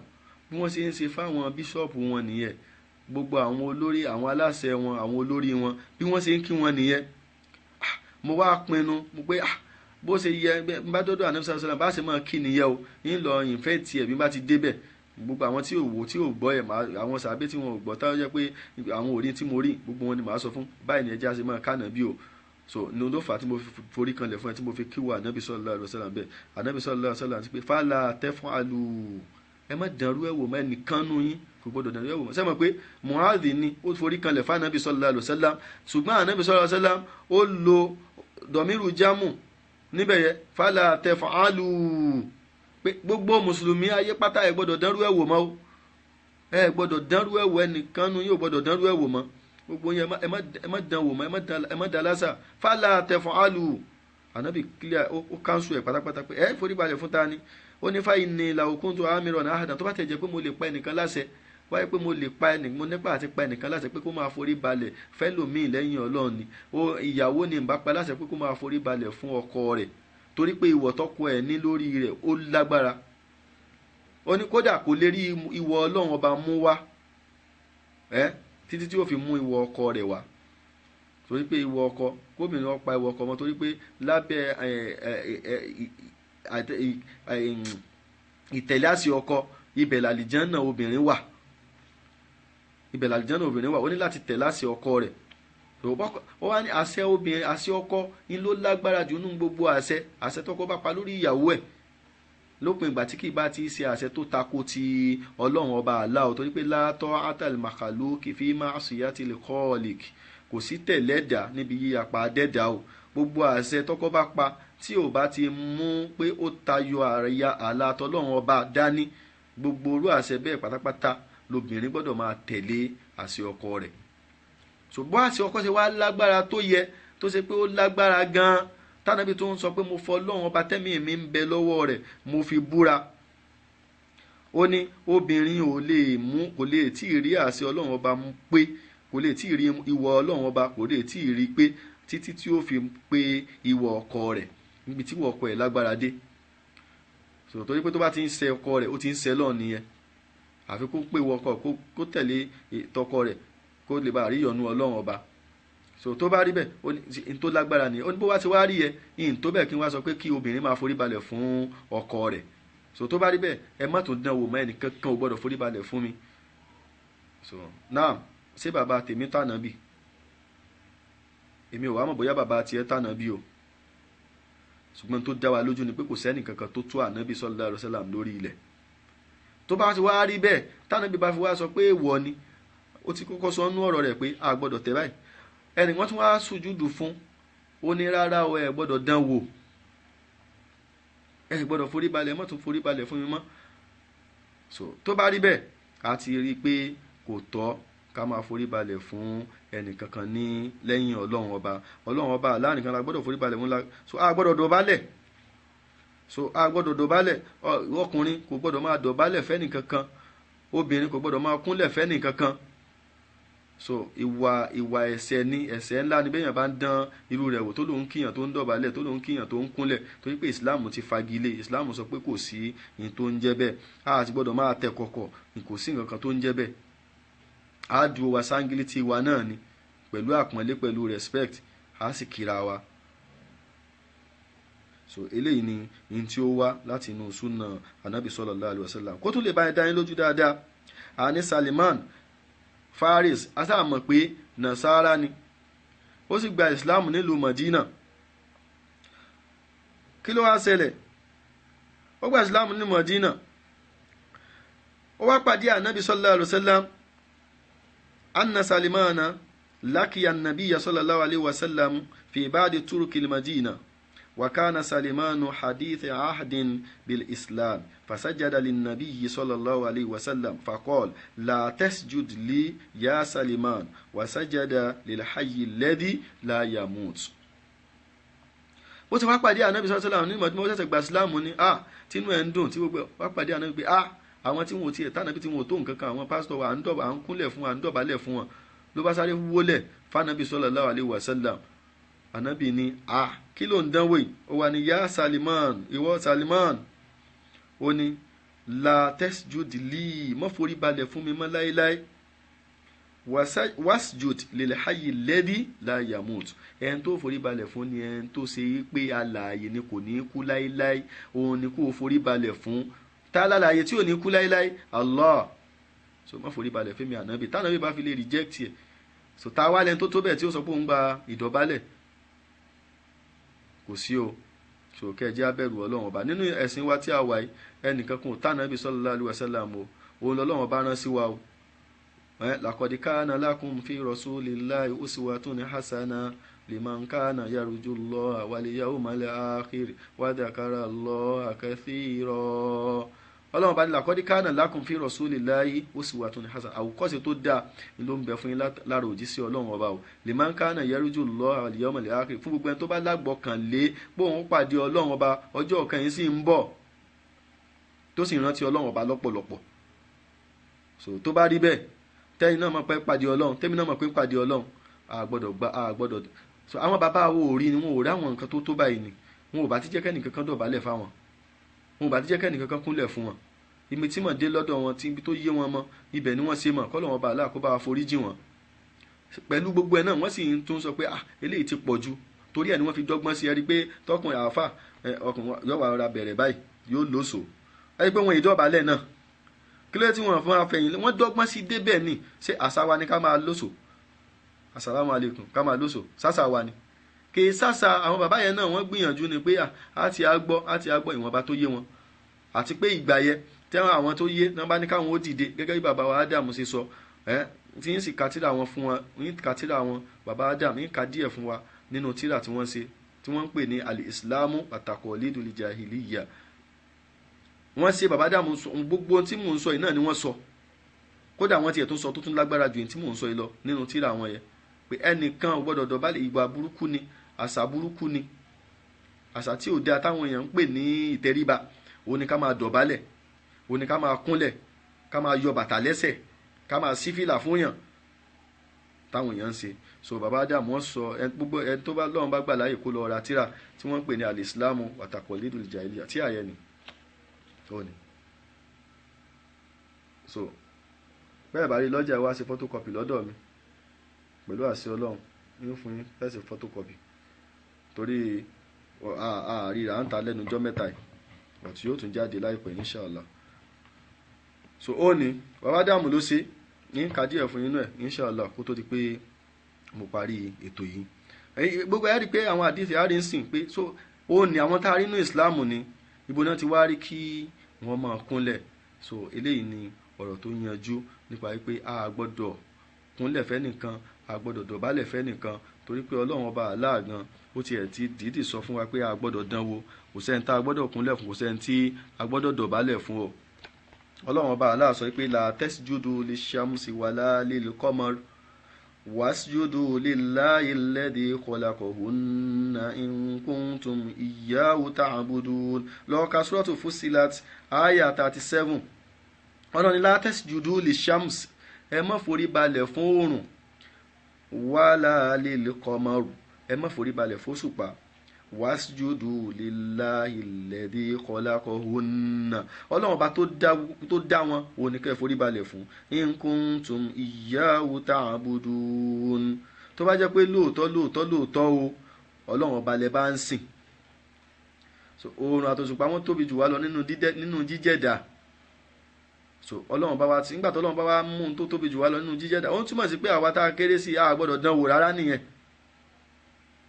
bí wọ́n ṣe ń ṣe fáwọn bíṣọ̀pù wọn nìyẹn, gbogbo àwọn olórí, àwọn aláṣẹ wọn, àwọn olórí wọn, bí wọ́n ṣe ń kí wọn nìyẹn. Mo wá pinnu mo pé bó ṣe yẹ bá dọ́dọ̀ Ànábì sallallahu alaihi wasallam bá ṣe máa kí nìyẹn o, ń lọ ìfẹ́ tiẹ̀ bí bá ti débẹ̀. Gbogbo àwọn tí ò wò, tí ò gbọ́ ẹ̀, àwọn sàbẹ́ tí wọn ò gbọ́, táwọn jẹ́ pé àwọn òrí tí mo rí, gbogbo wọn ni màá sọ fún báyìí ni ẹja ṣe máa kánà bí o. So ní ló fà á tí mo fi forí kanlẹ̀ fún ẹ, tí mo fi kíwà Ànábì sallallahu alaihi wasallam bẹ́ẹ̀. Ànábì sallallahu alaihi wasallam ti pé fala taf'alu, ẹ má dànrú ẹ̀ wò mọ́, ẹnìkan nú yín kò gbọdọ̀ dànrú ẹ̀ wò mọ́. Sẹ́mọ̀ pé Mu'adh ni ó forí kanlẹ̀ fún Ànábì sallallahu alaihi wasallam, ṣùgbọ́n Ànábì sallallahu alaihi wasallam ó lo dọ̀míru jámù níbẹ̀ yẹ, fala taf'alu, pé gbogbo mùsùlùmí ayé pátá ẹ gbọdọ̀ dànrú ẹ̀ wò mọ́ o, ẹ gbọdọ̀ dànrú ẹ̀ wò, ẹnìkan nú yín ò gbọdọ̀ dànrú ẹ̀ wò mọ́, gbogbo yẹn ẹ má dán wò mọ́, ẹ má dá lásà, fala taf'alu. Ànábì clear, ó kánṣu ẹ̀ pátápátá pé ẹ forí balẹ̀ fún ta ni. Ó ní fa inni law kuntu amiran ahadan, tó bá tẹ̀ jẹ́ pé mo lè pa ẹnìkan láṣẹ, wáyé pé mo lè pa ẹnì, mo nípa àti pa ẹnìkan láṣẹ pé kó máa forí balẹ̀ fẹ́lòmíì lẹ́yìn Ọlọ́run ni, ó ìyàwó ni ń bá pa láṣẹ pé kó máa forí balẹ̀ fún ọkọ rẹ̀, torí pé ìwọ̀ tọkọ ẹ̀ ní lórí rẹ̀ ó lágbára. Ó ní kódà kò lè rí ìwọ̀ Ọlọ́run ọba mú wá títí tí ó fi mú ìwọ̀ ọkọ rẹ̀ wá. Torí pé ìwọ ọkọ, kóbìnrin ó pa ìwọ ọkọ mọ́, torí pé lábẹ́ ìtẹ̀lé àṣẹ ọkọ ibẹ̀ làlìjánà obìnrin wà, ibẹ̀ làlìjánà obìnrin wà. Ó ní láti tẹ̀lé àṣẹ ọkọ rẹ̀. Ó wá ní àṣẹ obìnrin, àṣẹ ọkọ ni ló lágbára jù nínú gbogbo àṣẹ. Àṣẹ tọkọ bá pa lórí ìyàwó ẹ̀ lópin ìgbà tí kì í bá ti ṣe àṣẹ tó tako ti Ọlọ́run ọba Allah, torí pé látọ́ atal makhaluki fi ma'siyatil khaliq, kò sí tẹ̀lẹ́dà níbi yíyapa dẹ́dà o. Gbogbo àṣẹ tọkọ bá pa tí ò bá ti mú pé ó tayọ àríyá àlà tọlọ́run ọba dání, gbogbo orú àṣẹ bẹ́ẹ̀ pátápátá lobìnrin gbọ́dọ̀ máa tẹ̀lé àṣẹ ọkọ rẹ̀. Ṣùgbọ́n àṣẹ ọkọ ṣe wá lágbára tó yẹ, tó ṣe pé ó lágbára gan-an, tánàbí tó ń sọ pé mo fọ Ọlọ́run ọba tẹ́mi mi ń bẹ lọ́wọ́ rẹ̀ mo fi búra. Ó ní obìnrin ò lè mú, kò lè tí ì rí àṣẹ Ọlọ́run ọba mú pé, kò lè tí ì rí ìwọ Ọlọ́run ọba, kò lè tí ì rí pé títí tí ó fi pé ìwọ ọkọ rẹ̀, níbi tí ìwọ ọkọ ẹ̀ lágbára dé. Sọ̀rọ̀ torí pé tó bá ti ń ṣe ọkọ rẹ̀, ó ti ń ṣe lọ́ọ̀ nìyẹn. Àfi kó pé ìwọ ọkọ, kó tẹ̀lé tọkọ rẹ̀, kó lè bá rí ìyọ́nú Ọlọ́run ọba. So tó bá rí bẹ́ẹ̀, ó ní n tó lágbára nìyẹn. Ó ní bó wá ti wá rí yẹ, n tó bẹ́ẹ̀ kí n wá sọ pé kí obìnrin máa forí balẹ̀ fún ọkọ rẹ̀. So tó bá rí bẹ́ẹ̀, ẹ má tún dán wò mọ́, ẹnìkan kan ò gbọ́dọ̀ forí balẹ̀ fún mi. So now, ṣé bàbá tèmi tànà bí? Èmi ò wá mọ̀ bóyá bàbá tiẹ̀ tànà bí o. Ṣùgbọ́n tó dá wa lójú ni pé kò sẹ́nì kankan tó tó ànábì sallallahu alaihi wasallam lórí ilẹ̀. Tó bá ti wá rí bẹ́ẹ̀, tànàbí bá fi wá sọ pé èèwọ̀ ni, ó ti kọ́kọ́ sọ nú ọ̀rọ̀ rẹ̀ pé a gbọ́dọ̀ tẹ̀ báyìí. Ẹnì wọ́n tún wá sùjúdù fún, ó ní rárá o, ẹ gbọ́dọ̀ dán wò, ẹ gbọ́dọ̀ forí balẹ̀, mọ́ tún forí balẹ̀ fún mi mọ́. So tó bá rí bẹ́ẹ̀, a ti rí i pé kò tọ́ ká máa forí balẹ̀ fún ẹnìkankan ní lẹ́yìn Ọlọ́run ọba. Ọlọ́run ọba Allah nìkan la gbọ́dọ̀ forí balẹ̀ fún la. So a gbọ́dọ̀ dọ̀bálẹ̀. So a gbọ́dọ̀ dọ̀bálẹ̀. Ọkùnrin kò gbọ́dọ̀ máa dọ̀bálẹ̀ fẹ́nìkankan, obìnrin kò gbọ́dọ̀ máa kúnlẹ̀ fẹ́nìkankan. So ìwà ẹ̀ṣẹ̀ ni, ẹ̀ṣẹ̀ ńlá ni bẹ́yàn bá ń dán irú rẹ̀ wò, tó lòun kíyàn tó ń dọ̀bálẹ̀, tó lòun kíyàn tó ń kúnlẹ̀, torí pé Islam ti fagilé. Islam sọ pé kò sí ní tó ń jẹ́ bẹ́ẹ̀. A ti gbọ́dọ̀ máa tẹ kọ̀kọ̀, kò sí nǹkan kan tó ń jẹ́ bẹ́ẹ̀. A dúró wa sángílítì wa náà ni pẹ̀lú àpọ́nlé, pẹ̀lú respect, a sì kíra wa. So eléyìí ni ní tí ó wá láti inú súnà Anabi sallallahu alaihi wasallam. Kó tún lè bá ẹ dá yín lójú dáadáa, a ní Salman Faris, a sáà mọ̀ pé Nasara ni, ó sì gba Islam nílùú Madina. Kí ló wá ṣẹlẹ̀? Ó gba Islam ní Madina, ó wá pàdé Anabi sallallahu alaihi wasallam. Anna Salimana lakiya an-nabiyya sallallahu alaihi wasallam fi ba'di turuki al-Madina. وكان سليمان حديث عهد بالإسلام فسجد للنبي صلى الله عليه وسلم فقال لا تسجد لي يا سليمان وسجد للحي الذي لا يموت. Ó ti wá pàdé Ànábì sallallahu alaihi wasallam ní Mọ̀dínà, ó ṣẹ̀ṣẹ̀ gba Ìsìláàmù ni, tínú ẹ̀ ń dùn tí gbogbo wá pàdé Ànábì pé àwọn tí wọn ò tiẹ̀ tánàbí tí wọn ò tó nǹkan kan, àwọn pásítọ̀ wa à ń kúnlẹ̀ fún wọn, à ń dọ̀bálẹ̀ fún wọn, ló bá sáré wólẹ̀ fánàbí sallallahu alaihi wasallam. Ànábì ní kí ló ń dánwò yìí? Ó wà ní ya Salman, ìwọ Salman, ó ní la tasjud li, má forí balẹ̀ fún mi mọ́ láéláé, wasjud lil hayyi alladhi la yamut. Ẹni tó forí balẹ̀ fún ni ẹni tó ṣe pé alààyè ni, kò ní kú láéláé, òun ni kò forí balẹ̀ fún. Tá lálàyé tí ò ní kú láéláé? Allah. So má forí balẹ̀ fún mi Ànábì. Tánàbí bá fi lè reject ẹ̀, so tá wá lẹ́ni tó tó bẹ́ẹ̀ tí ó sọ pé òun gba ìdọ̀bálẹ̀? Kò sí o. So kẹ́ jẹ́ abẹ̀rù Ọlọ́run ọba nínú ẹ̀sìn wa tí a wà yìí. Ẹnìkan kún tánàbí sallallahu alaihi wasallam o, òun lọ́lọ́run ọba rán sí wa o. Laqad kana lakum fi rasulillahi uswatun hasana liman kana yarjullaha wal yawmal akhir wa dhakara Allaha kathira. Ọlọ́run bá ní laqad kana lakum fi rasulillahi uswatun hasana, àwòkọ́ṣe tó dáa ni ló ń bẹ fún yín lára òjíṣẹ́ Ọlọ́run ọba o. Liman kana yarjullaha wal yawmal akhir, fún gbogbo ẹni tó bá lágbọ́kànlé pé òun pàdé Ọlọ́run ọba, ọjọ́ kan yìí sì ń bọ̀, tó sì rántí Ọlọ́run ọba lọ́pọ̀lọpọ̀. So tó bá rí bẹ́ẹ̀, tẹ́yìn náà mọ̀ pé pàdé Ọlọ́run, tẹ́mi náà mọ̀ pé pàdé Ọlọ́run, a gbọ́dọ̀ gba, a gbọ́dọ̀. So àwọn bàbá wo ò rí ni, wọn ò rí àwọn nǹkan tó tó báyìí ni, wọn ò bá ti jẹ́ kẹ́nìkan kan dọ̀bálẹ̀ fáwọn, wọn ò bá ti jẹ́ kẹ́nìkan kan kúnlẹ̀ fún wọn. Ibi tí mọ̀ dé lọ́dọ̀ wọn, tí ibi tó yé wọn mọ́, ibẹ̀ ni wọ́n ṣe mọ̀. Kọ́lọ̀ wọn bá aláà kó bá wa foríjì wọn. Pẹ̀lú gbogbo ẹ̀ náà wọ́n sì ń tún sọ pé ah eléyìí ti pọ̀ ju, torí ẹ̀ ni wọ́n fi dọ́gbọ́n sí ẹ rí pé tọkùnrin àáfà ọkùnrin yóò wá ra bẹ̀rẹ̀ báyìí yóò lóso ẹ rí pé wọn ìdọ̀bálẹ̀ náà kí ló dé tí wọ́n fún afẹ́yìn wọ́n dọ́gbọ́n sí débẹ̀ ni. Ṣé àṣà wa ni ká máa lóso? Assalamu alaikum ká máa lóso sásà wa ni kì í sásà. Àwọn bàbá yẹn náà wọ́n gbìyànjú ni pé á ti á gbọ́ á ti á gbọ́ ìwọ̀nba tó yé wọn, àti pé ìgbà yẹn tẹ́wọ́n àwọn tó yé náà bá ní káwọn ó dìde gẹ́gẹ́ bí bàbá wa Ádámù ṣe sọ tí ń sì ka tírà wọn fún wọn, ń ka tírà wọn bàbá Ádámù ń ka díẹ̀ fún wa nínú tírà tí wọ́n ṣe tí wọ́n ń pè ní al-Islamu at-taqalidul jahiliyya. Wọ́n ṣe bàbá Ádámù gbogbo tí mò ń sọ yìí náà ni wọ́n sọ, kódà wọ́n tiẹ̀ tún sọ tó tún lágbára ju tí mò ń sọ yìí lọ nínú tírà wọn yẹn, pé ẹnìkan ò gbọ́dọ̀ dọ̀bálẹ̀, ìwà burúkú ni, àṣà burúkú ni, àṣà tí ò dáa táwọn èèyàn ń pè ní ìtẹríba, òun ni ká máa dọ̀bálẹ̀, òun ni ká máa kúnlẹ̀, ká máa yọ bàtà lẹ́sẹ̀, ká máa ṣí fìlà fún yàn táwọn èèyàn ń ṣe. So bàbá Ádámù wọ́n sọ gbogbo ẹni tó bá lọ́run bá gbà láàyè kó lọ ra tírà tí wọ́n ń pè ní al-Islamu wa-taqalidul jahiliyya tí àyẹ̀ ni ó ní. So bẹ́ẹ̀ bá rí lọ́jà wá ṣe photocopy lọ́dọ̀ mi pẹ̀lú àṣẹ Ọlọ́run ń fún yín fẹ́ ṣe photocopy, torí àríra ń ta lẹ́nu ọjọ́ mẹ́ta yìí ọ̀tí yóò tún jáde láìpẹ́ inshallah. So ó ní bàbá Ádámù ló ṣe ní ká díẹ̀ fún inú ẹ̀ inshallah kó tó di pé mo parí ètò yìí. Gbogbo ẹ̀ rí pé àwọn àdìsí àárín sìn pé so ó ní àwọn tá a rí inú Islam ni ibo náà ti wá rí kí wọ́n máa kúnlẹ̀. So eléyìí ni ọ̀rọ̀ tó yanjú nípa pé a gbọ́dọ̀ kúnlẹ̀ fẹ́ nìkan, a gbọ́dọ̀ dọ̀bálẹ̀ fẹ́ nìkan, torí pé Ọlọ́run ọba Allah gan ó tiẹ̀ ti dìídì sọ fún wa pé a gbọ́dọ̀ dánwò, kò sẹ́ni tá a gbọ́dọ̀ kúnlẹ̀ fún, kò sẹ́ni tí a gbọ́dọ̀ dọ̀bálẹ̀ fún o. Ọlọ́run ọba Allah sọ pé la tasjudu lishamsi wala lilqamar wasjudu lillahi alladhi khalaqahunna in kuntum iyyahu ta'budun. Lọ ka Suratu Fussilat aya 37. Ọlọ́run ní la tasjudu lishamsi, ẹ má forí balẹ̀ fún oòrùn, wala lilqamar, ẹ má forí balẹ̀ fóṣùpá, wasjudu lillahi alladhi khalaqahunna. Ọlọ́run ọba tó dá wọn òun ni kẹ́ forí balẹ̀ fún, in kuntum iyyahu ta'budun. Tó bá jẹ́ pé lóòótọ́ lóòótọ́ lóòótọ́ o Ọlọ́run ọba lẹ bá ń sìn. So oòrùn àtòṣùpá wọn tóbi jù wá lọ nínú jíjẹ̀dá. So Ọlọ́run bá wa ti nígbà tó Ọlọ́run bá wa mú un tó tóbi jù wá lọ nínú jíjẹ̀dá, ó ń túmọ̀ sí pé àwa tá a kéré sí a gbọ́dọ̀ dán wò rárá nìyẹn.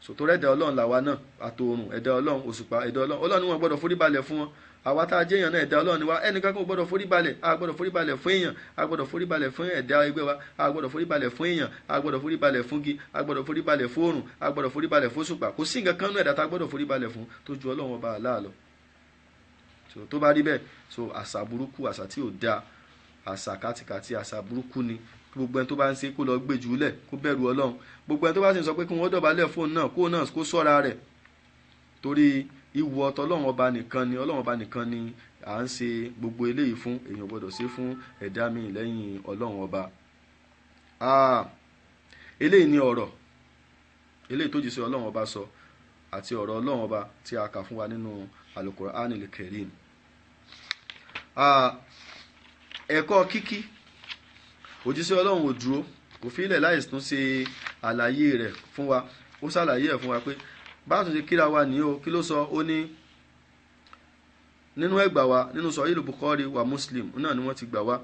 So tó rẹ̀dá Ọlọ́run làwa náà, àtòrùn ẹ̀dá Ọlọ́run, òṣùpá ẹ̀dá Ọlọ́run, Ọlọ́run ni wọ́n gbọ́dọ̀ forí balẹ̀ fún wọn. Àwa tá a jẹ́ èèyàn náà ẹ̀dá Ọlọ́run ni wá, ẹnìkan kò gbọ́dọ̀ forí balẹ̀, a gbọ́dọ̀ forí balẹ̀ fún èèyàn, a gbọ́dọ̀ forí balẹ̀ fún ẹ̀dá ẹgbẹ́ wa, a gbọ́dọ̀ forí balẹ̀ fún èèyàn, a gbọ́dọ̀ forí balẹ̀ fún gi, a gbọ́dọ̀ forí balẹ̀ fún òrùn, a gbọ́dọ̀ forí balẹ̀ fún òṣùpá. Kò sí nǹkan kan nú ẹ̀dá tá a gbọ́dọ̀ forí balẹ̀ fún tó ju Ọlọ́run ọba Allah lọ. So tó bá rí bẹ́ẹ̀, so àṣà burúkú, àṣà tí ò dáa, àṣà kátikàti, àṣà burúkú ni. Gbogbo ẹni tó bá ń ṣe kó lọ gbé jùlẹ̀, kó bẹ̀rù Ọlọ́run. Gbogbo ẹni tó bá sì ń sọ pé kí wọ́n dọ̀bálẹ̀ fóun náà, kó náà kó sọ́ra rẹ̀, torí ìwọ ọ̀tọ̀ Ọlọ́run ọba nìkan ni, Ọlọ́run ọba nìkan ni à ń ṣe gbogbo eléyìí fún, èèyàn gbọ́dọ̀ ṣe fún ẹ̀dá mi lẹ́yìn Ọlọ́run ọba. Eléyìí ni ọ̀rọ̀ eléyìí tó jíṣẹ́ Ọlọ́run ọba sọ àti ọ̀rọ̀ Ọlọ́run ọba tí a kà fún wa nínú Al-Qur'anil Karim. Ẹ̀kọ́ kíkí òjíṣẹ́ Ọlọ́run ò dúró, kò fi ilẹ̀ láì tún ṣe àlàyé rẹ̀ fún wa. Ó ṣàlàyé ẹ̀ fún wa pé bá tún ṣe kíra wa ní o. Kí ló sọ? Ó ní nínú ẹgbà wa nínú Sahih Bukhari wa Muslim náà ni wọ́n ti gbà wá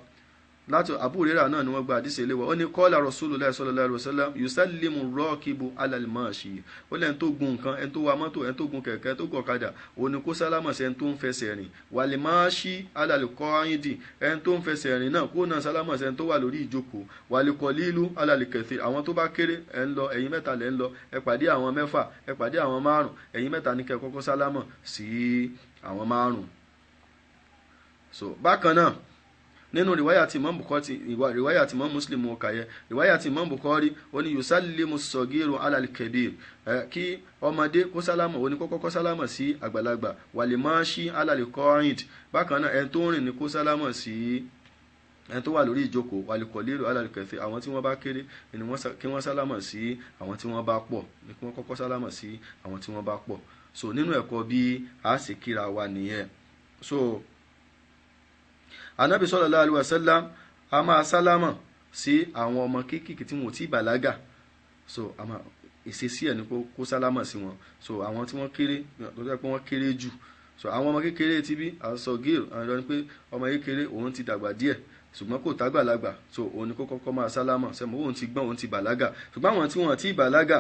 láti Abu Hurairah náà ni wọ́n gba àdìsí ilé wa. Ó ní qala Rasulullah sallallahu alaihi wasallam yusallimu rakibu ala al-mashi. Ó lẹ́ni tó gun nǹkan, ẹni tó wa mọ́tò, ẹni tó gun kẹ̀kẹ́, tó gun ọ̀kadà, ó ní kó sálámà sí ẹni tó ń fẹsẹ̀ rìn. Wal mashi ala al-qa'idi, ẹni tó ń fẹsẹ̀ rìn náà kó náà sálámà sí ẹni tó wà lórí ìjókòó. Wal qalilu ala al-kathir, àwọn tó bá kéré ẹ ń lọ, ẹ̀yin mẹ́ta lẹ́ ń lọ, ẹ pàdé àwọn mẹ́fà, ẹ pàdé àwọn márùn, ẹ̀yin mẹ́ta ní kẹ́ kọ́kọ́ sálámà sí àwọn márùn. So bákan náà nínú riwaya ti Imam Bukhari, riwaya ti Imam Muslim ọkàyẹ, riwaya ti Imam Bukhari, ó ní yusallimu sọgíru alal kabir, kí ọmọdé kó sálámà, ó ní kó kọ́kọ́ sálámà sí àgbàlagbà. Wal mashi alal qa'id, bákan náà ẹni tó ń rìn ní kó sálámà sí ẹni tó wà lórí ìjókòó. Wal qalilu alal kathir, àwọn tí wọ́n bá kéré ni kí wọ́n sálámà sí àwọn tí wọ́n bá pọ̀, ní kí wọ́n kọ́kọ́ sálámà sí àwọn tí wọ́n bá pọ̀. So nínú ẹ̀kọ́ bí a sì kíra wa nìyẹn. So Anabi sallallahu alaihi wasallam a máa sálámà sí àwọn ọmọ kéékèèké tí wọn ò tí bàlágà. So àmọ́ ìṣesí ẹ̀ ni kó sálámà sí wọn. So àwọn tí wọ́n kéré, tó jẹ́ pé wọ́n kéré jù, so àwọn ọmọ kékeré ti bí àsọgír, àwọn ìlọrin pé ọmọ kékeré òun ti dàgbà díẹ̀ ṣùgbọ́n kò tágbàlagbà, so òun ni kó kọ́kọ́ máa sálámà, sẹ́mu òun ti gbọ́n, òun ti bàlágà. Ṣùgbọ́n àwọn tí wọ́n ti bàlágà,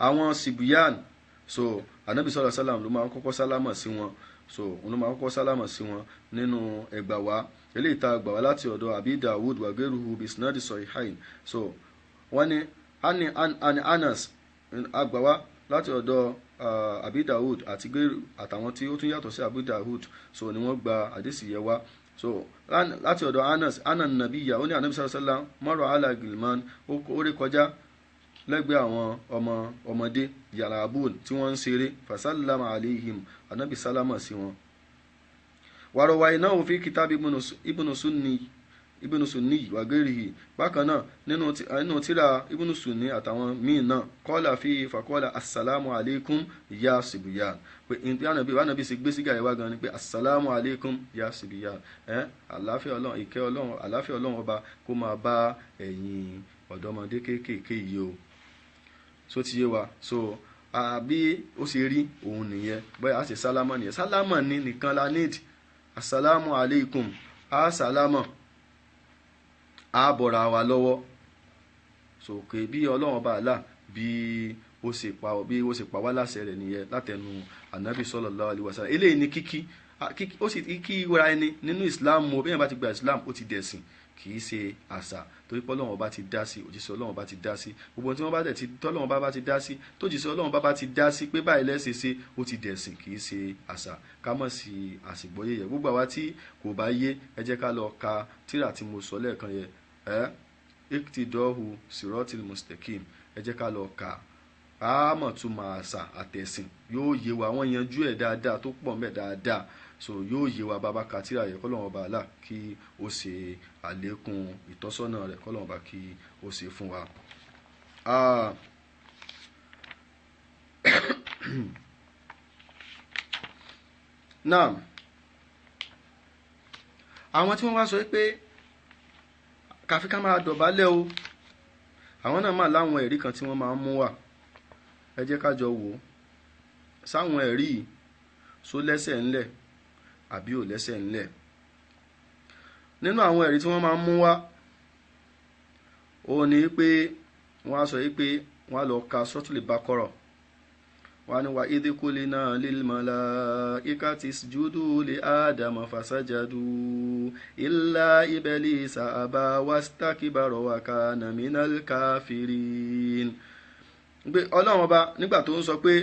àwọn sibuyan, so anabi sọlá sálàm ló máa ń kọ́kọ́ sálámà sí wọn. So òun ló máa ń kọ́kọ́ sálámà sí wọn nínú ẹgbà wá eléyìí tá a gbà wá láti ọ̀dọ̀ Abi Dawud wàgẹ́rùhù bisnadi sahihain. So wọ́n ní ani Anas àgbà wá láti ọ̀dọ̀ Abi Dawud àti àtàwọn tí ó tún yàtọ̀ sí Abi Dawud, so ni wọ́n gba àdìsí yẹn wá. So láti ọ̀dọ̀ Anas, anan nabiya, ó ní anabi sọlá sálàm mọ́rọ̀ ala gilman, ó rí kọjá lẹ́gbẹ̀ẹ́ àwọn ọmọ ọmọdé yàrá-abúl tí wọ́n ń ṣeré, fasalama aleihim, anabi sálámà sí wọn. Wàrọ̀wà iná òfin kìtàbí ibùnú sunni wàgẹ́rìhì, bákan náà nínú tírà ibùnú sunni àtàwọn míì náà, kọ́lá fi fàkọ́lá assalamu aleikum ya sibuyan, pé anabi sì gbé sígá ìwá gan ni pé assalamu aleikum ya sibuyan, àlàáfíà Ọlọ́run, ìkẹ́ Ọlọ́run, àlàáfíà Ọlọ́run ọba kó máa bá ẹ̀yin ọ̀dọ́mọdé kéékèèké yìí o. So ti yé wa. So àbí ó ṣe rí òun nìyẹn, bóyá a ṣe sálámà nìyẹn. Sálámà ni nìkan la need, assalamu aleikum, a sálámà, a bọ̀ra wa lọ́wọ́. So kè bí Ọlọ́run bá là bí ó ṣe pa wá láṣẹ rẹ̀ nìyẹn látẹnu anabi sallallahu alaihi wasallam. Eléyìí ni kíkí, ó sì kíkí ra ẹni nínú Islam o. Bí yẹn bá ti gba Islam, ó ti dẹ̀sìn, kì í ṣe àṣà, torí pé Ọlọ́run ọba ti dá sí, òjíṣẹ́ Ọlọ́run ọba ti dá sí, gbogbo tí wọ́n bá tẹ̀ tọ́lọ́run ọba bá ti dá sí, tójíṣẹ́ Ọlọ́run ọba bá ti dá sí pé báyìí lẹ́sẹ̀ ṣe, ó ti dẹ̀sìn, kì í ṣe àṣà. Ká mọ̀ sí àṣìgbọ́yé yẹ. Gbogbo àwa tí kò bá yé, ẹ jẹ́ ká lọ ka tírà tí mo sọ lẹ́ẹ̀kan yẹ, Iqtidā'u Sirātil Mustaqīm, ẹ jẹ́ ká lọ ka, àmọ̀ tún máa àṣà àtẹ̀sìn yóò yé wa. Wọ́n yanjú ẹ̀ dáadáa tó pọ̀ mẹ́ dáadáa, so yóò yé wa bàbá ka tírà yẹ. Kọ́lọ́run ọba Allah kí ó ṣe àlékún ìtọ́sọ́nà rẹ̀, kọ́lọ́run ọba kí ó ṣe fún wa. Naam, àwọn tí wọ́n wá sọ pé kàfi ká máa dọ̀bálẹ̀ o, àwọn náà máa láwọn ẹ̀rí kan tí wọ́n máa ń mú wá. Ẹ jẹ́ ká jọ wò ó, sáwọn ẹ̀rí yìí só lẹ́sẹ̀ ńlẹ̀ àbí ò lẹ́sẹ̀ ńlẹ̀. Nínú àwọn ẹ̀rí tí wọ́n máa ń mú wá, ó ní pé wọ́n á sọ yìí pé wọ́n á lọ ka Suratul Baqara, wọ́n á ní wa idh qulna lil malaikati isjudu li Adama fasajadu illa iblisa aba wastakbara wa kana minal kafirin. Pé Ọlọ́run ọba nígbà tó ń sọ pé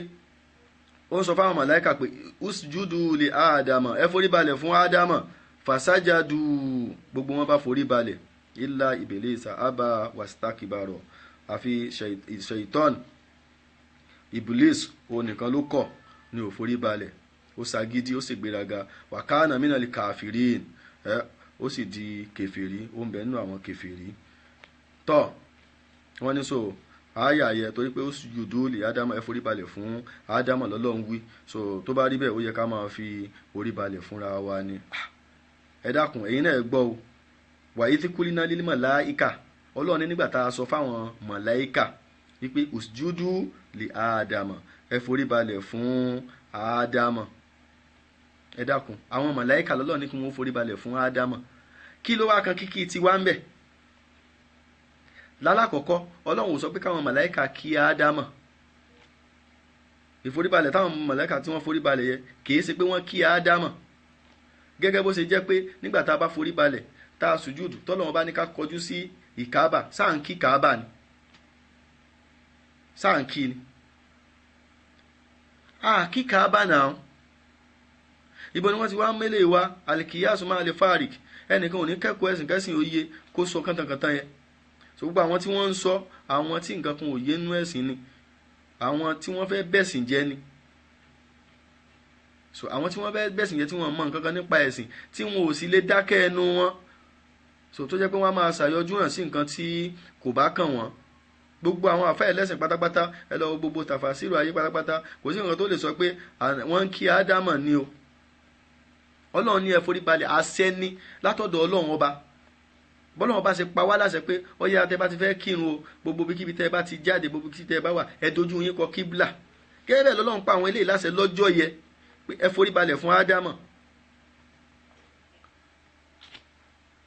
ó ń sọ fáwọn màláìkà pé usjudu li Adama, ẹ forí balẹ̀ fún Adama, fasajadu, gbogbo wọn bá forí balẹ̀, illa iblisa aba wastakbara, àfi ṣèitán Iblis òun nìkan ló kọ̀ ní ò forí balẹ̀, ó ṣagídí, ó sì gbéraga, wa kana minal kafirin, ó sì di kèfèrí, ó ń bẹ nínú àwọn kèfèrí. Tọ́ wọ́n ní so àyà yẹ torí pé ó sùjúdù lè Ádámà, ẹ forí balẹ̀ fún Ádámà lọ́lọ́run wí. So tó bá rí bẹ́ẹ̀, ó yẹ ká máa fi orí balẹ̀ fúnra wa ni. Ẹ dákun, ẹ̀yin náà ẹ gbọ́ o. Wàyí tí kúlínà lílí màláìkà, Ọlọ́run ní nígbà tá a sọ fáwọn màláìkà wípé usjudu lè Ádámà, ẹ forí balẹ̀ fún Ádámà. Ẹ dákun, àwọn màláìkà lọ́lọ́run ní kí wọ́n forí balẹ̀ fún Ádámà. Kí ló wá kan kíkí tiwa ń bẹ̀? Lálákọ̀ọ́kọ́, Ọlọ́run ò sọ pé káwọn màláìka kí Ádámà. Ìforíbalẹ̀ táwọn màláìka tí wọ́n foríbalẹ̀ yẹ kìí ṣe pé wọ́n kí Ádámà. Gẹ́gẹ́ bó ṣe jẹ́ pé nígbà tá a bá foríbalẹ̀ tá a sùjúdù, tọ́lọ́run bá ní ká kọjú sí ìkáàbà, sáà ń kí kàábà ni, sáà ń kí ni, a kí kàábà náà. Ibo ni wọ́n ti wá mélèé wa alikiyasu máa lè fárik, ẹnìkan ò ní kẹ́kọ̀ọ́ ẹ̀sìn kẹ́sìn òye kó sọ kántankàntan yẹn. So gbogbo àwọn tí wọ́n ń sọ, àwọn tí nǹkan kan ò yé nú ẹ̀sìn ni, àwọn tí wọ́n fẹ́ bẹ̀sìn jẹ́ ni. So àwọn tí wọ́n fẹ́ bẹ̀sìn jẹ́, tí wọ́n mọ nǹkan kan nípa ẹ̀sìn, tí wọn ò sì lè dákẹ́ ẹnu wọn, so tó jẹ́ pé wọ́n á máa ṣàyọjú hàn sí nǹkan tí kò bá kàn wọ́n. Gbogbo àwọn àfáà ẹlẹ́sìn pátápátá, ẹ lọ gbogbo tàfàsírò ayé pátápátá, kò sí nǹkan tó lè sọ pé wọ́n ń kí Ádámà ni o. Ọlọ́run ní ẹ forí balẹ̀, àṣẹ ni látọ̀dọ̀ Ọlọ́run ọba. Bọ́lọ́run bá ṣe pa wá láṣẹ pé ọyá tẹ́ bá ti fẹ́ kírun o, gbogbo bíkíbi tẹ́ bá ti jáde, gbogbo bíkíbi tẹ́ bá wà, ẹ dojú yín kọ kíbla. Gẹ́gẹ́ bẹ́ẹ̀ lọ́lọ́run pa àwọn eléyìí láṣẹ lọ́jọ́ yẹ pé ẹ forí balẹ̀ fún Ádámọ̀.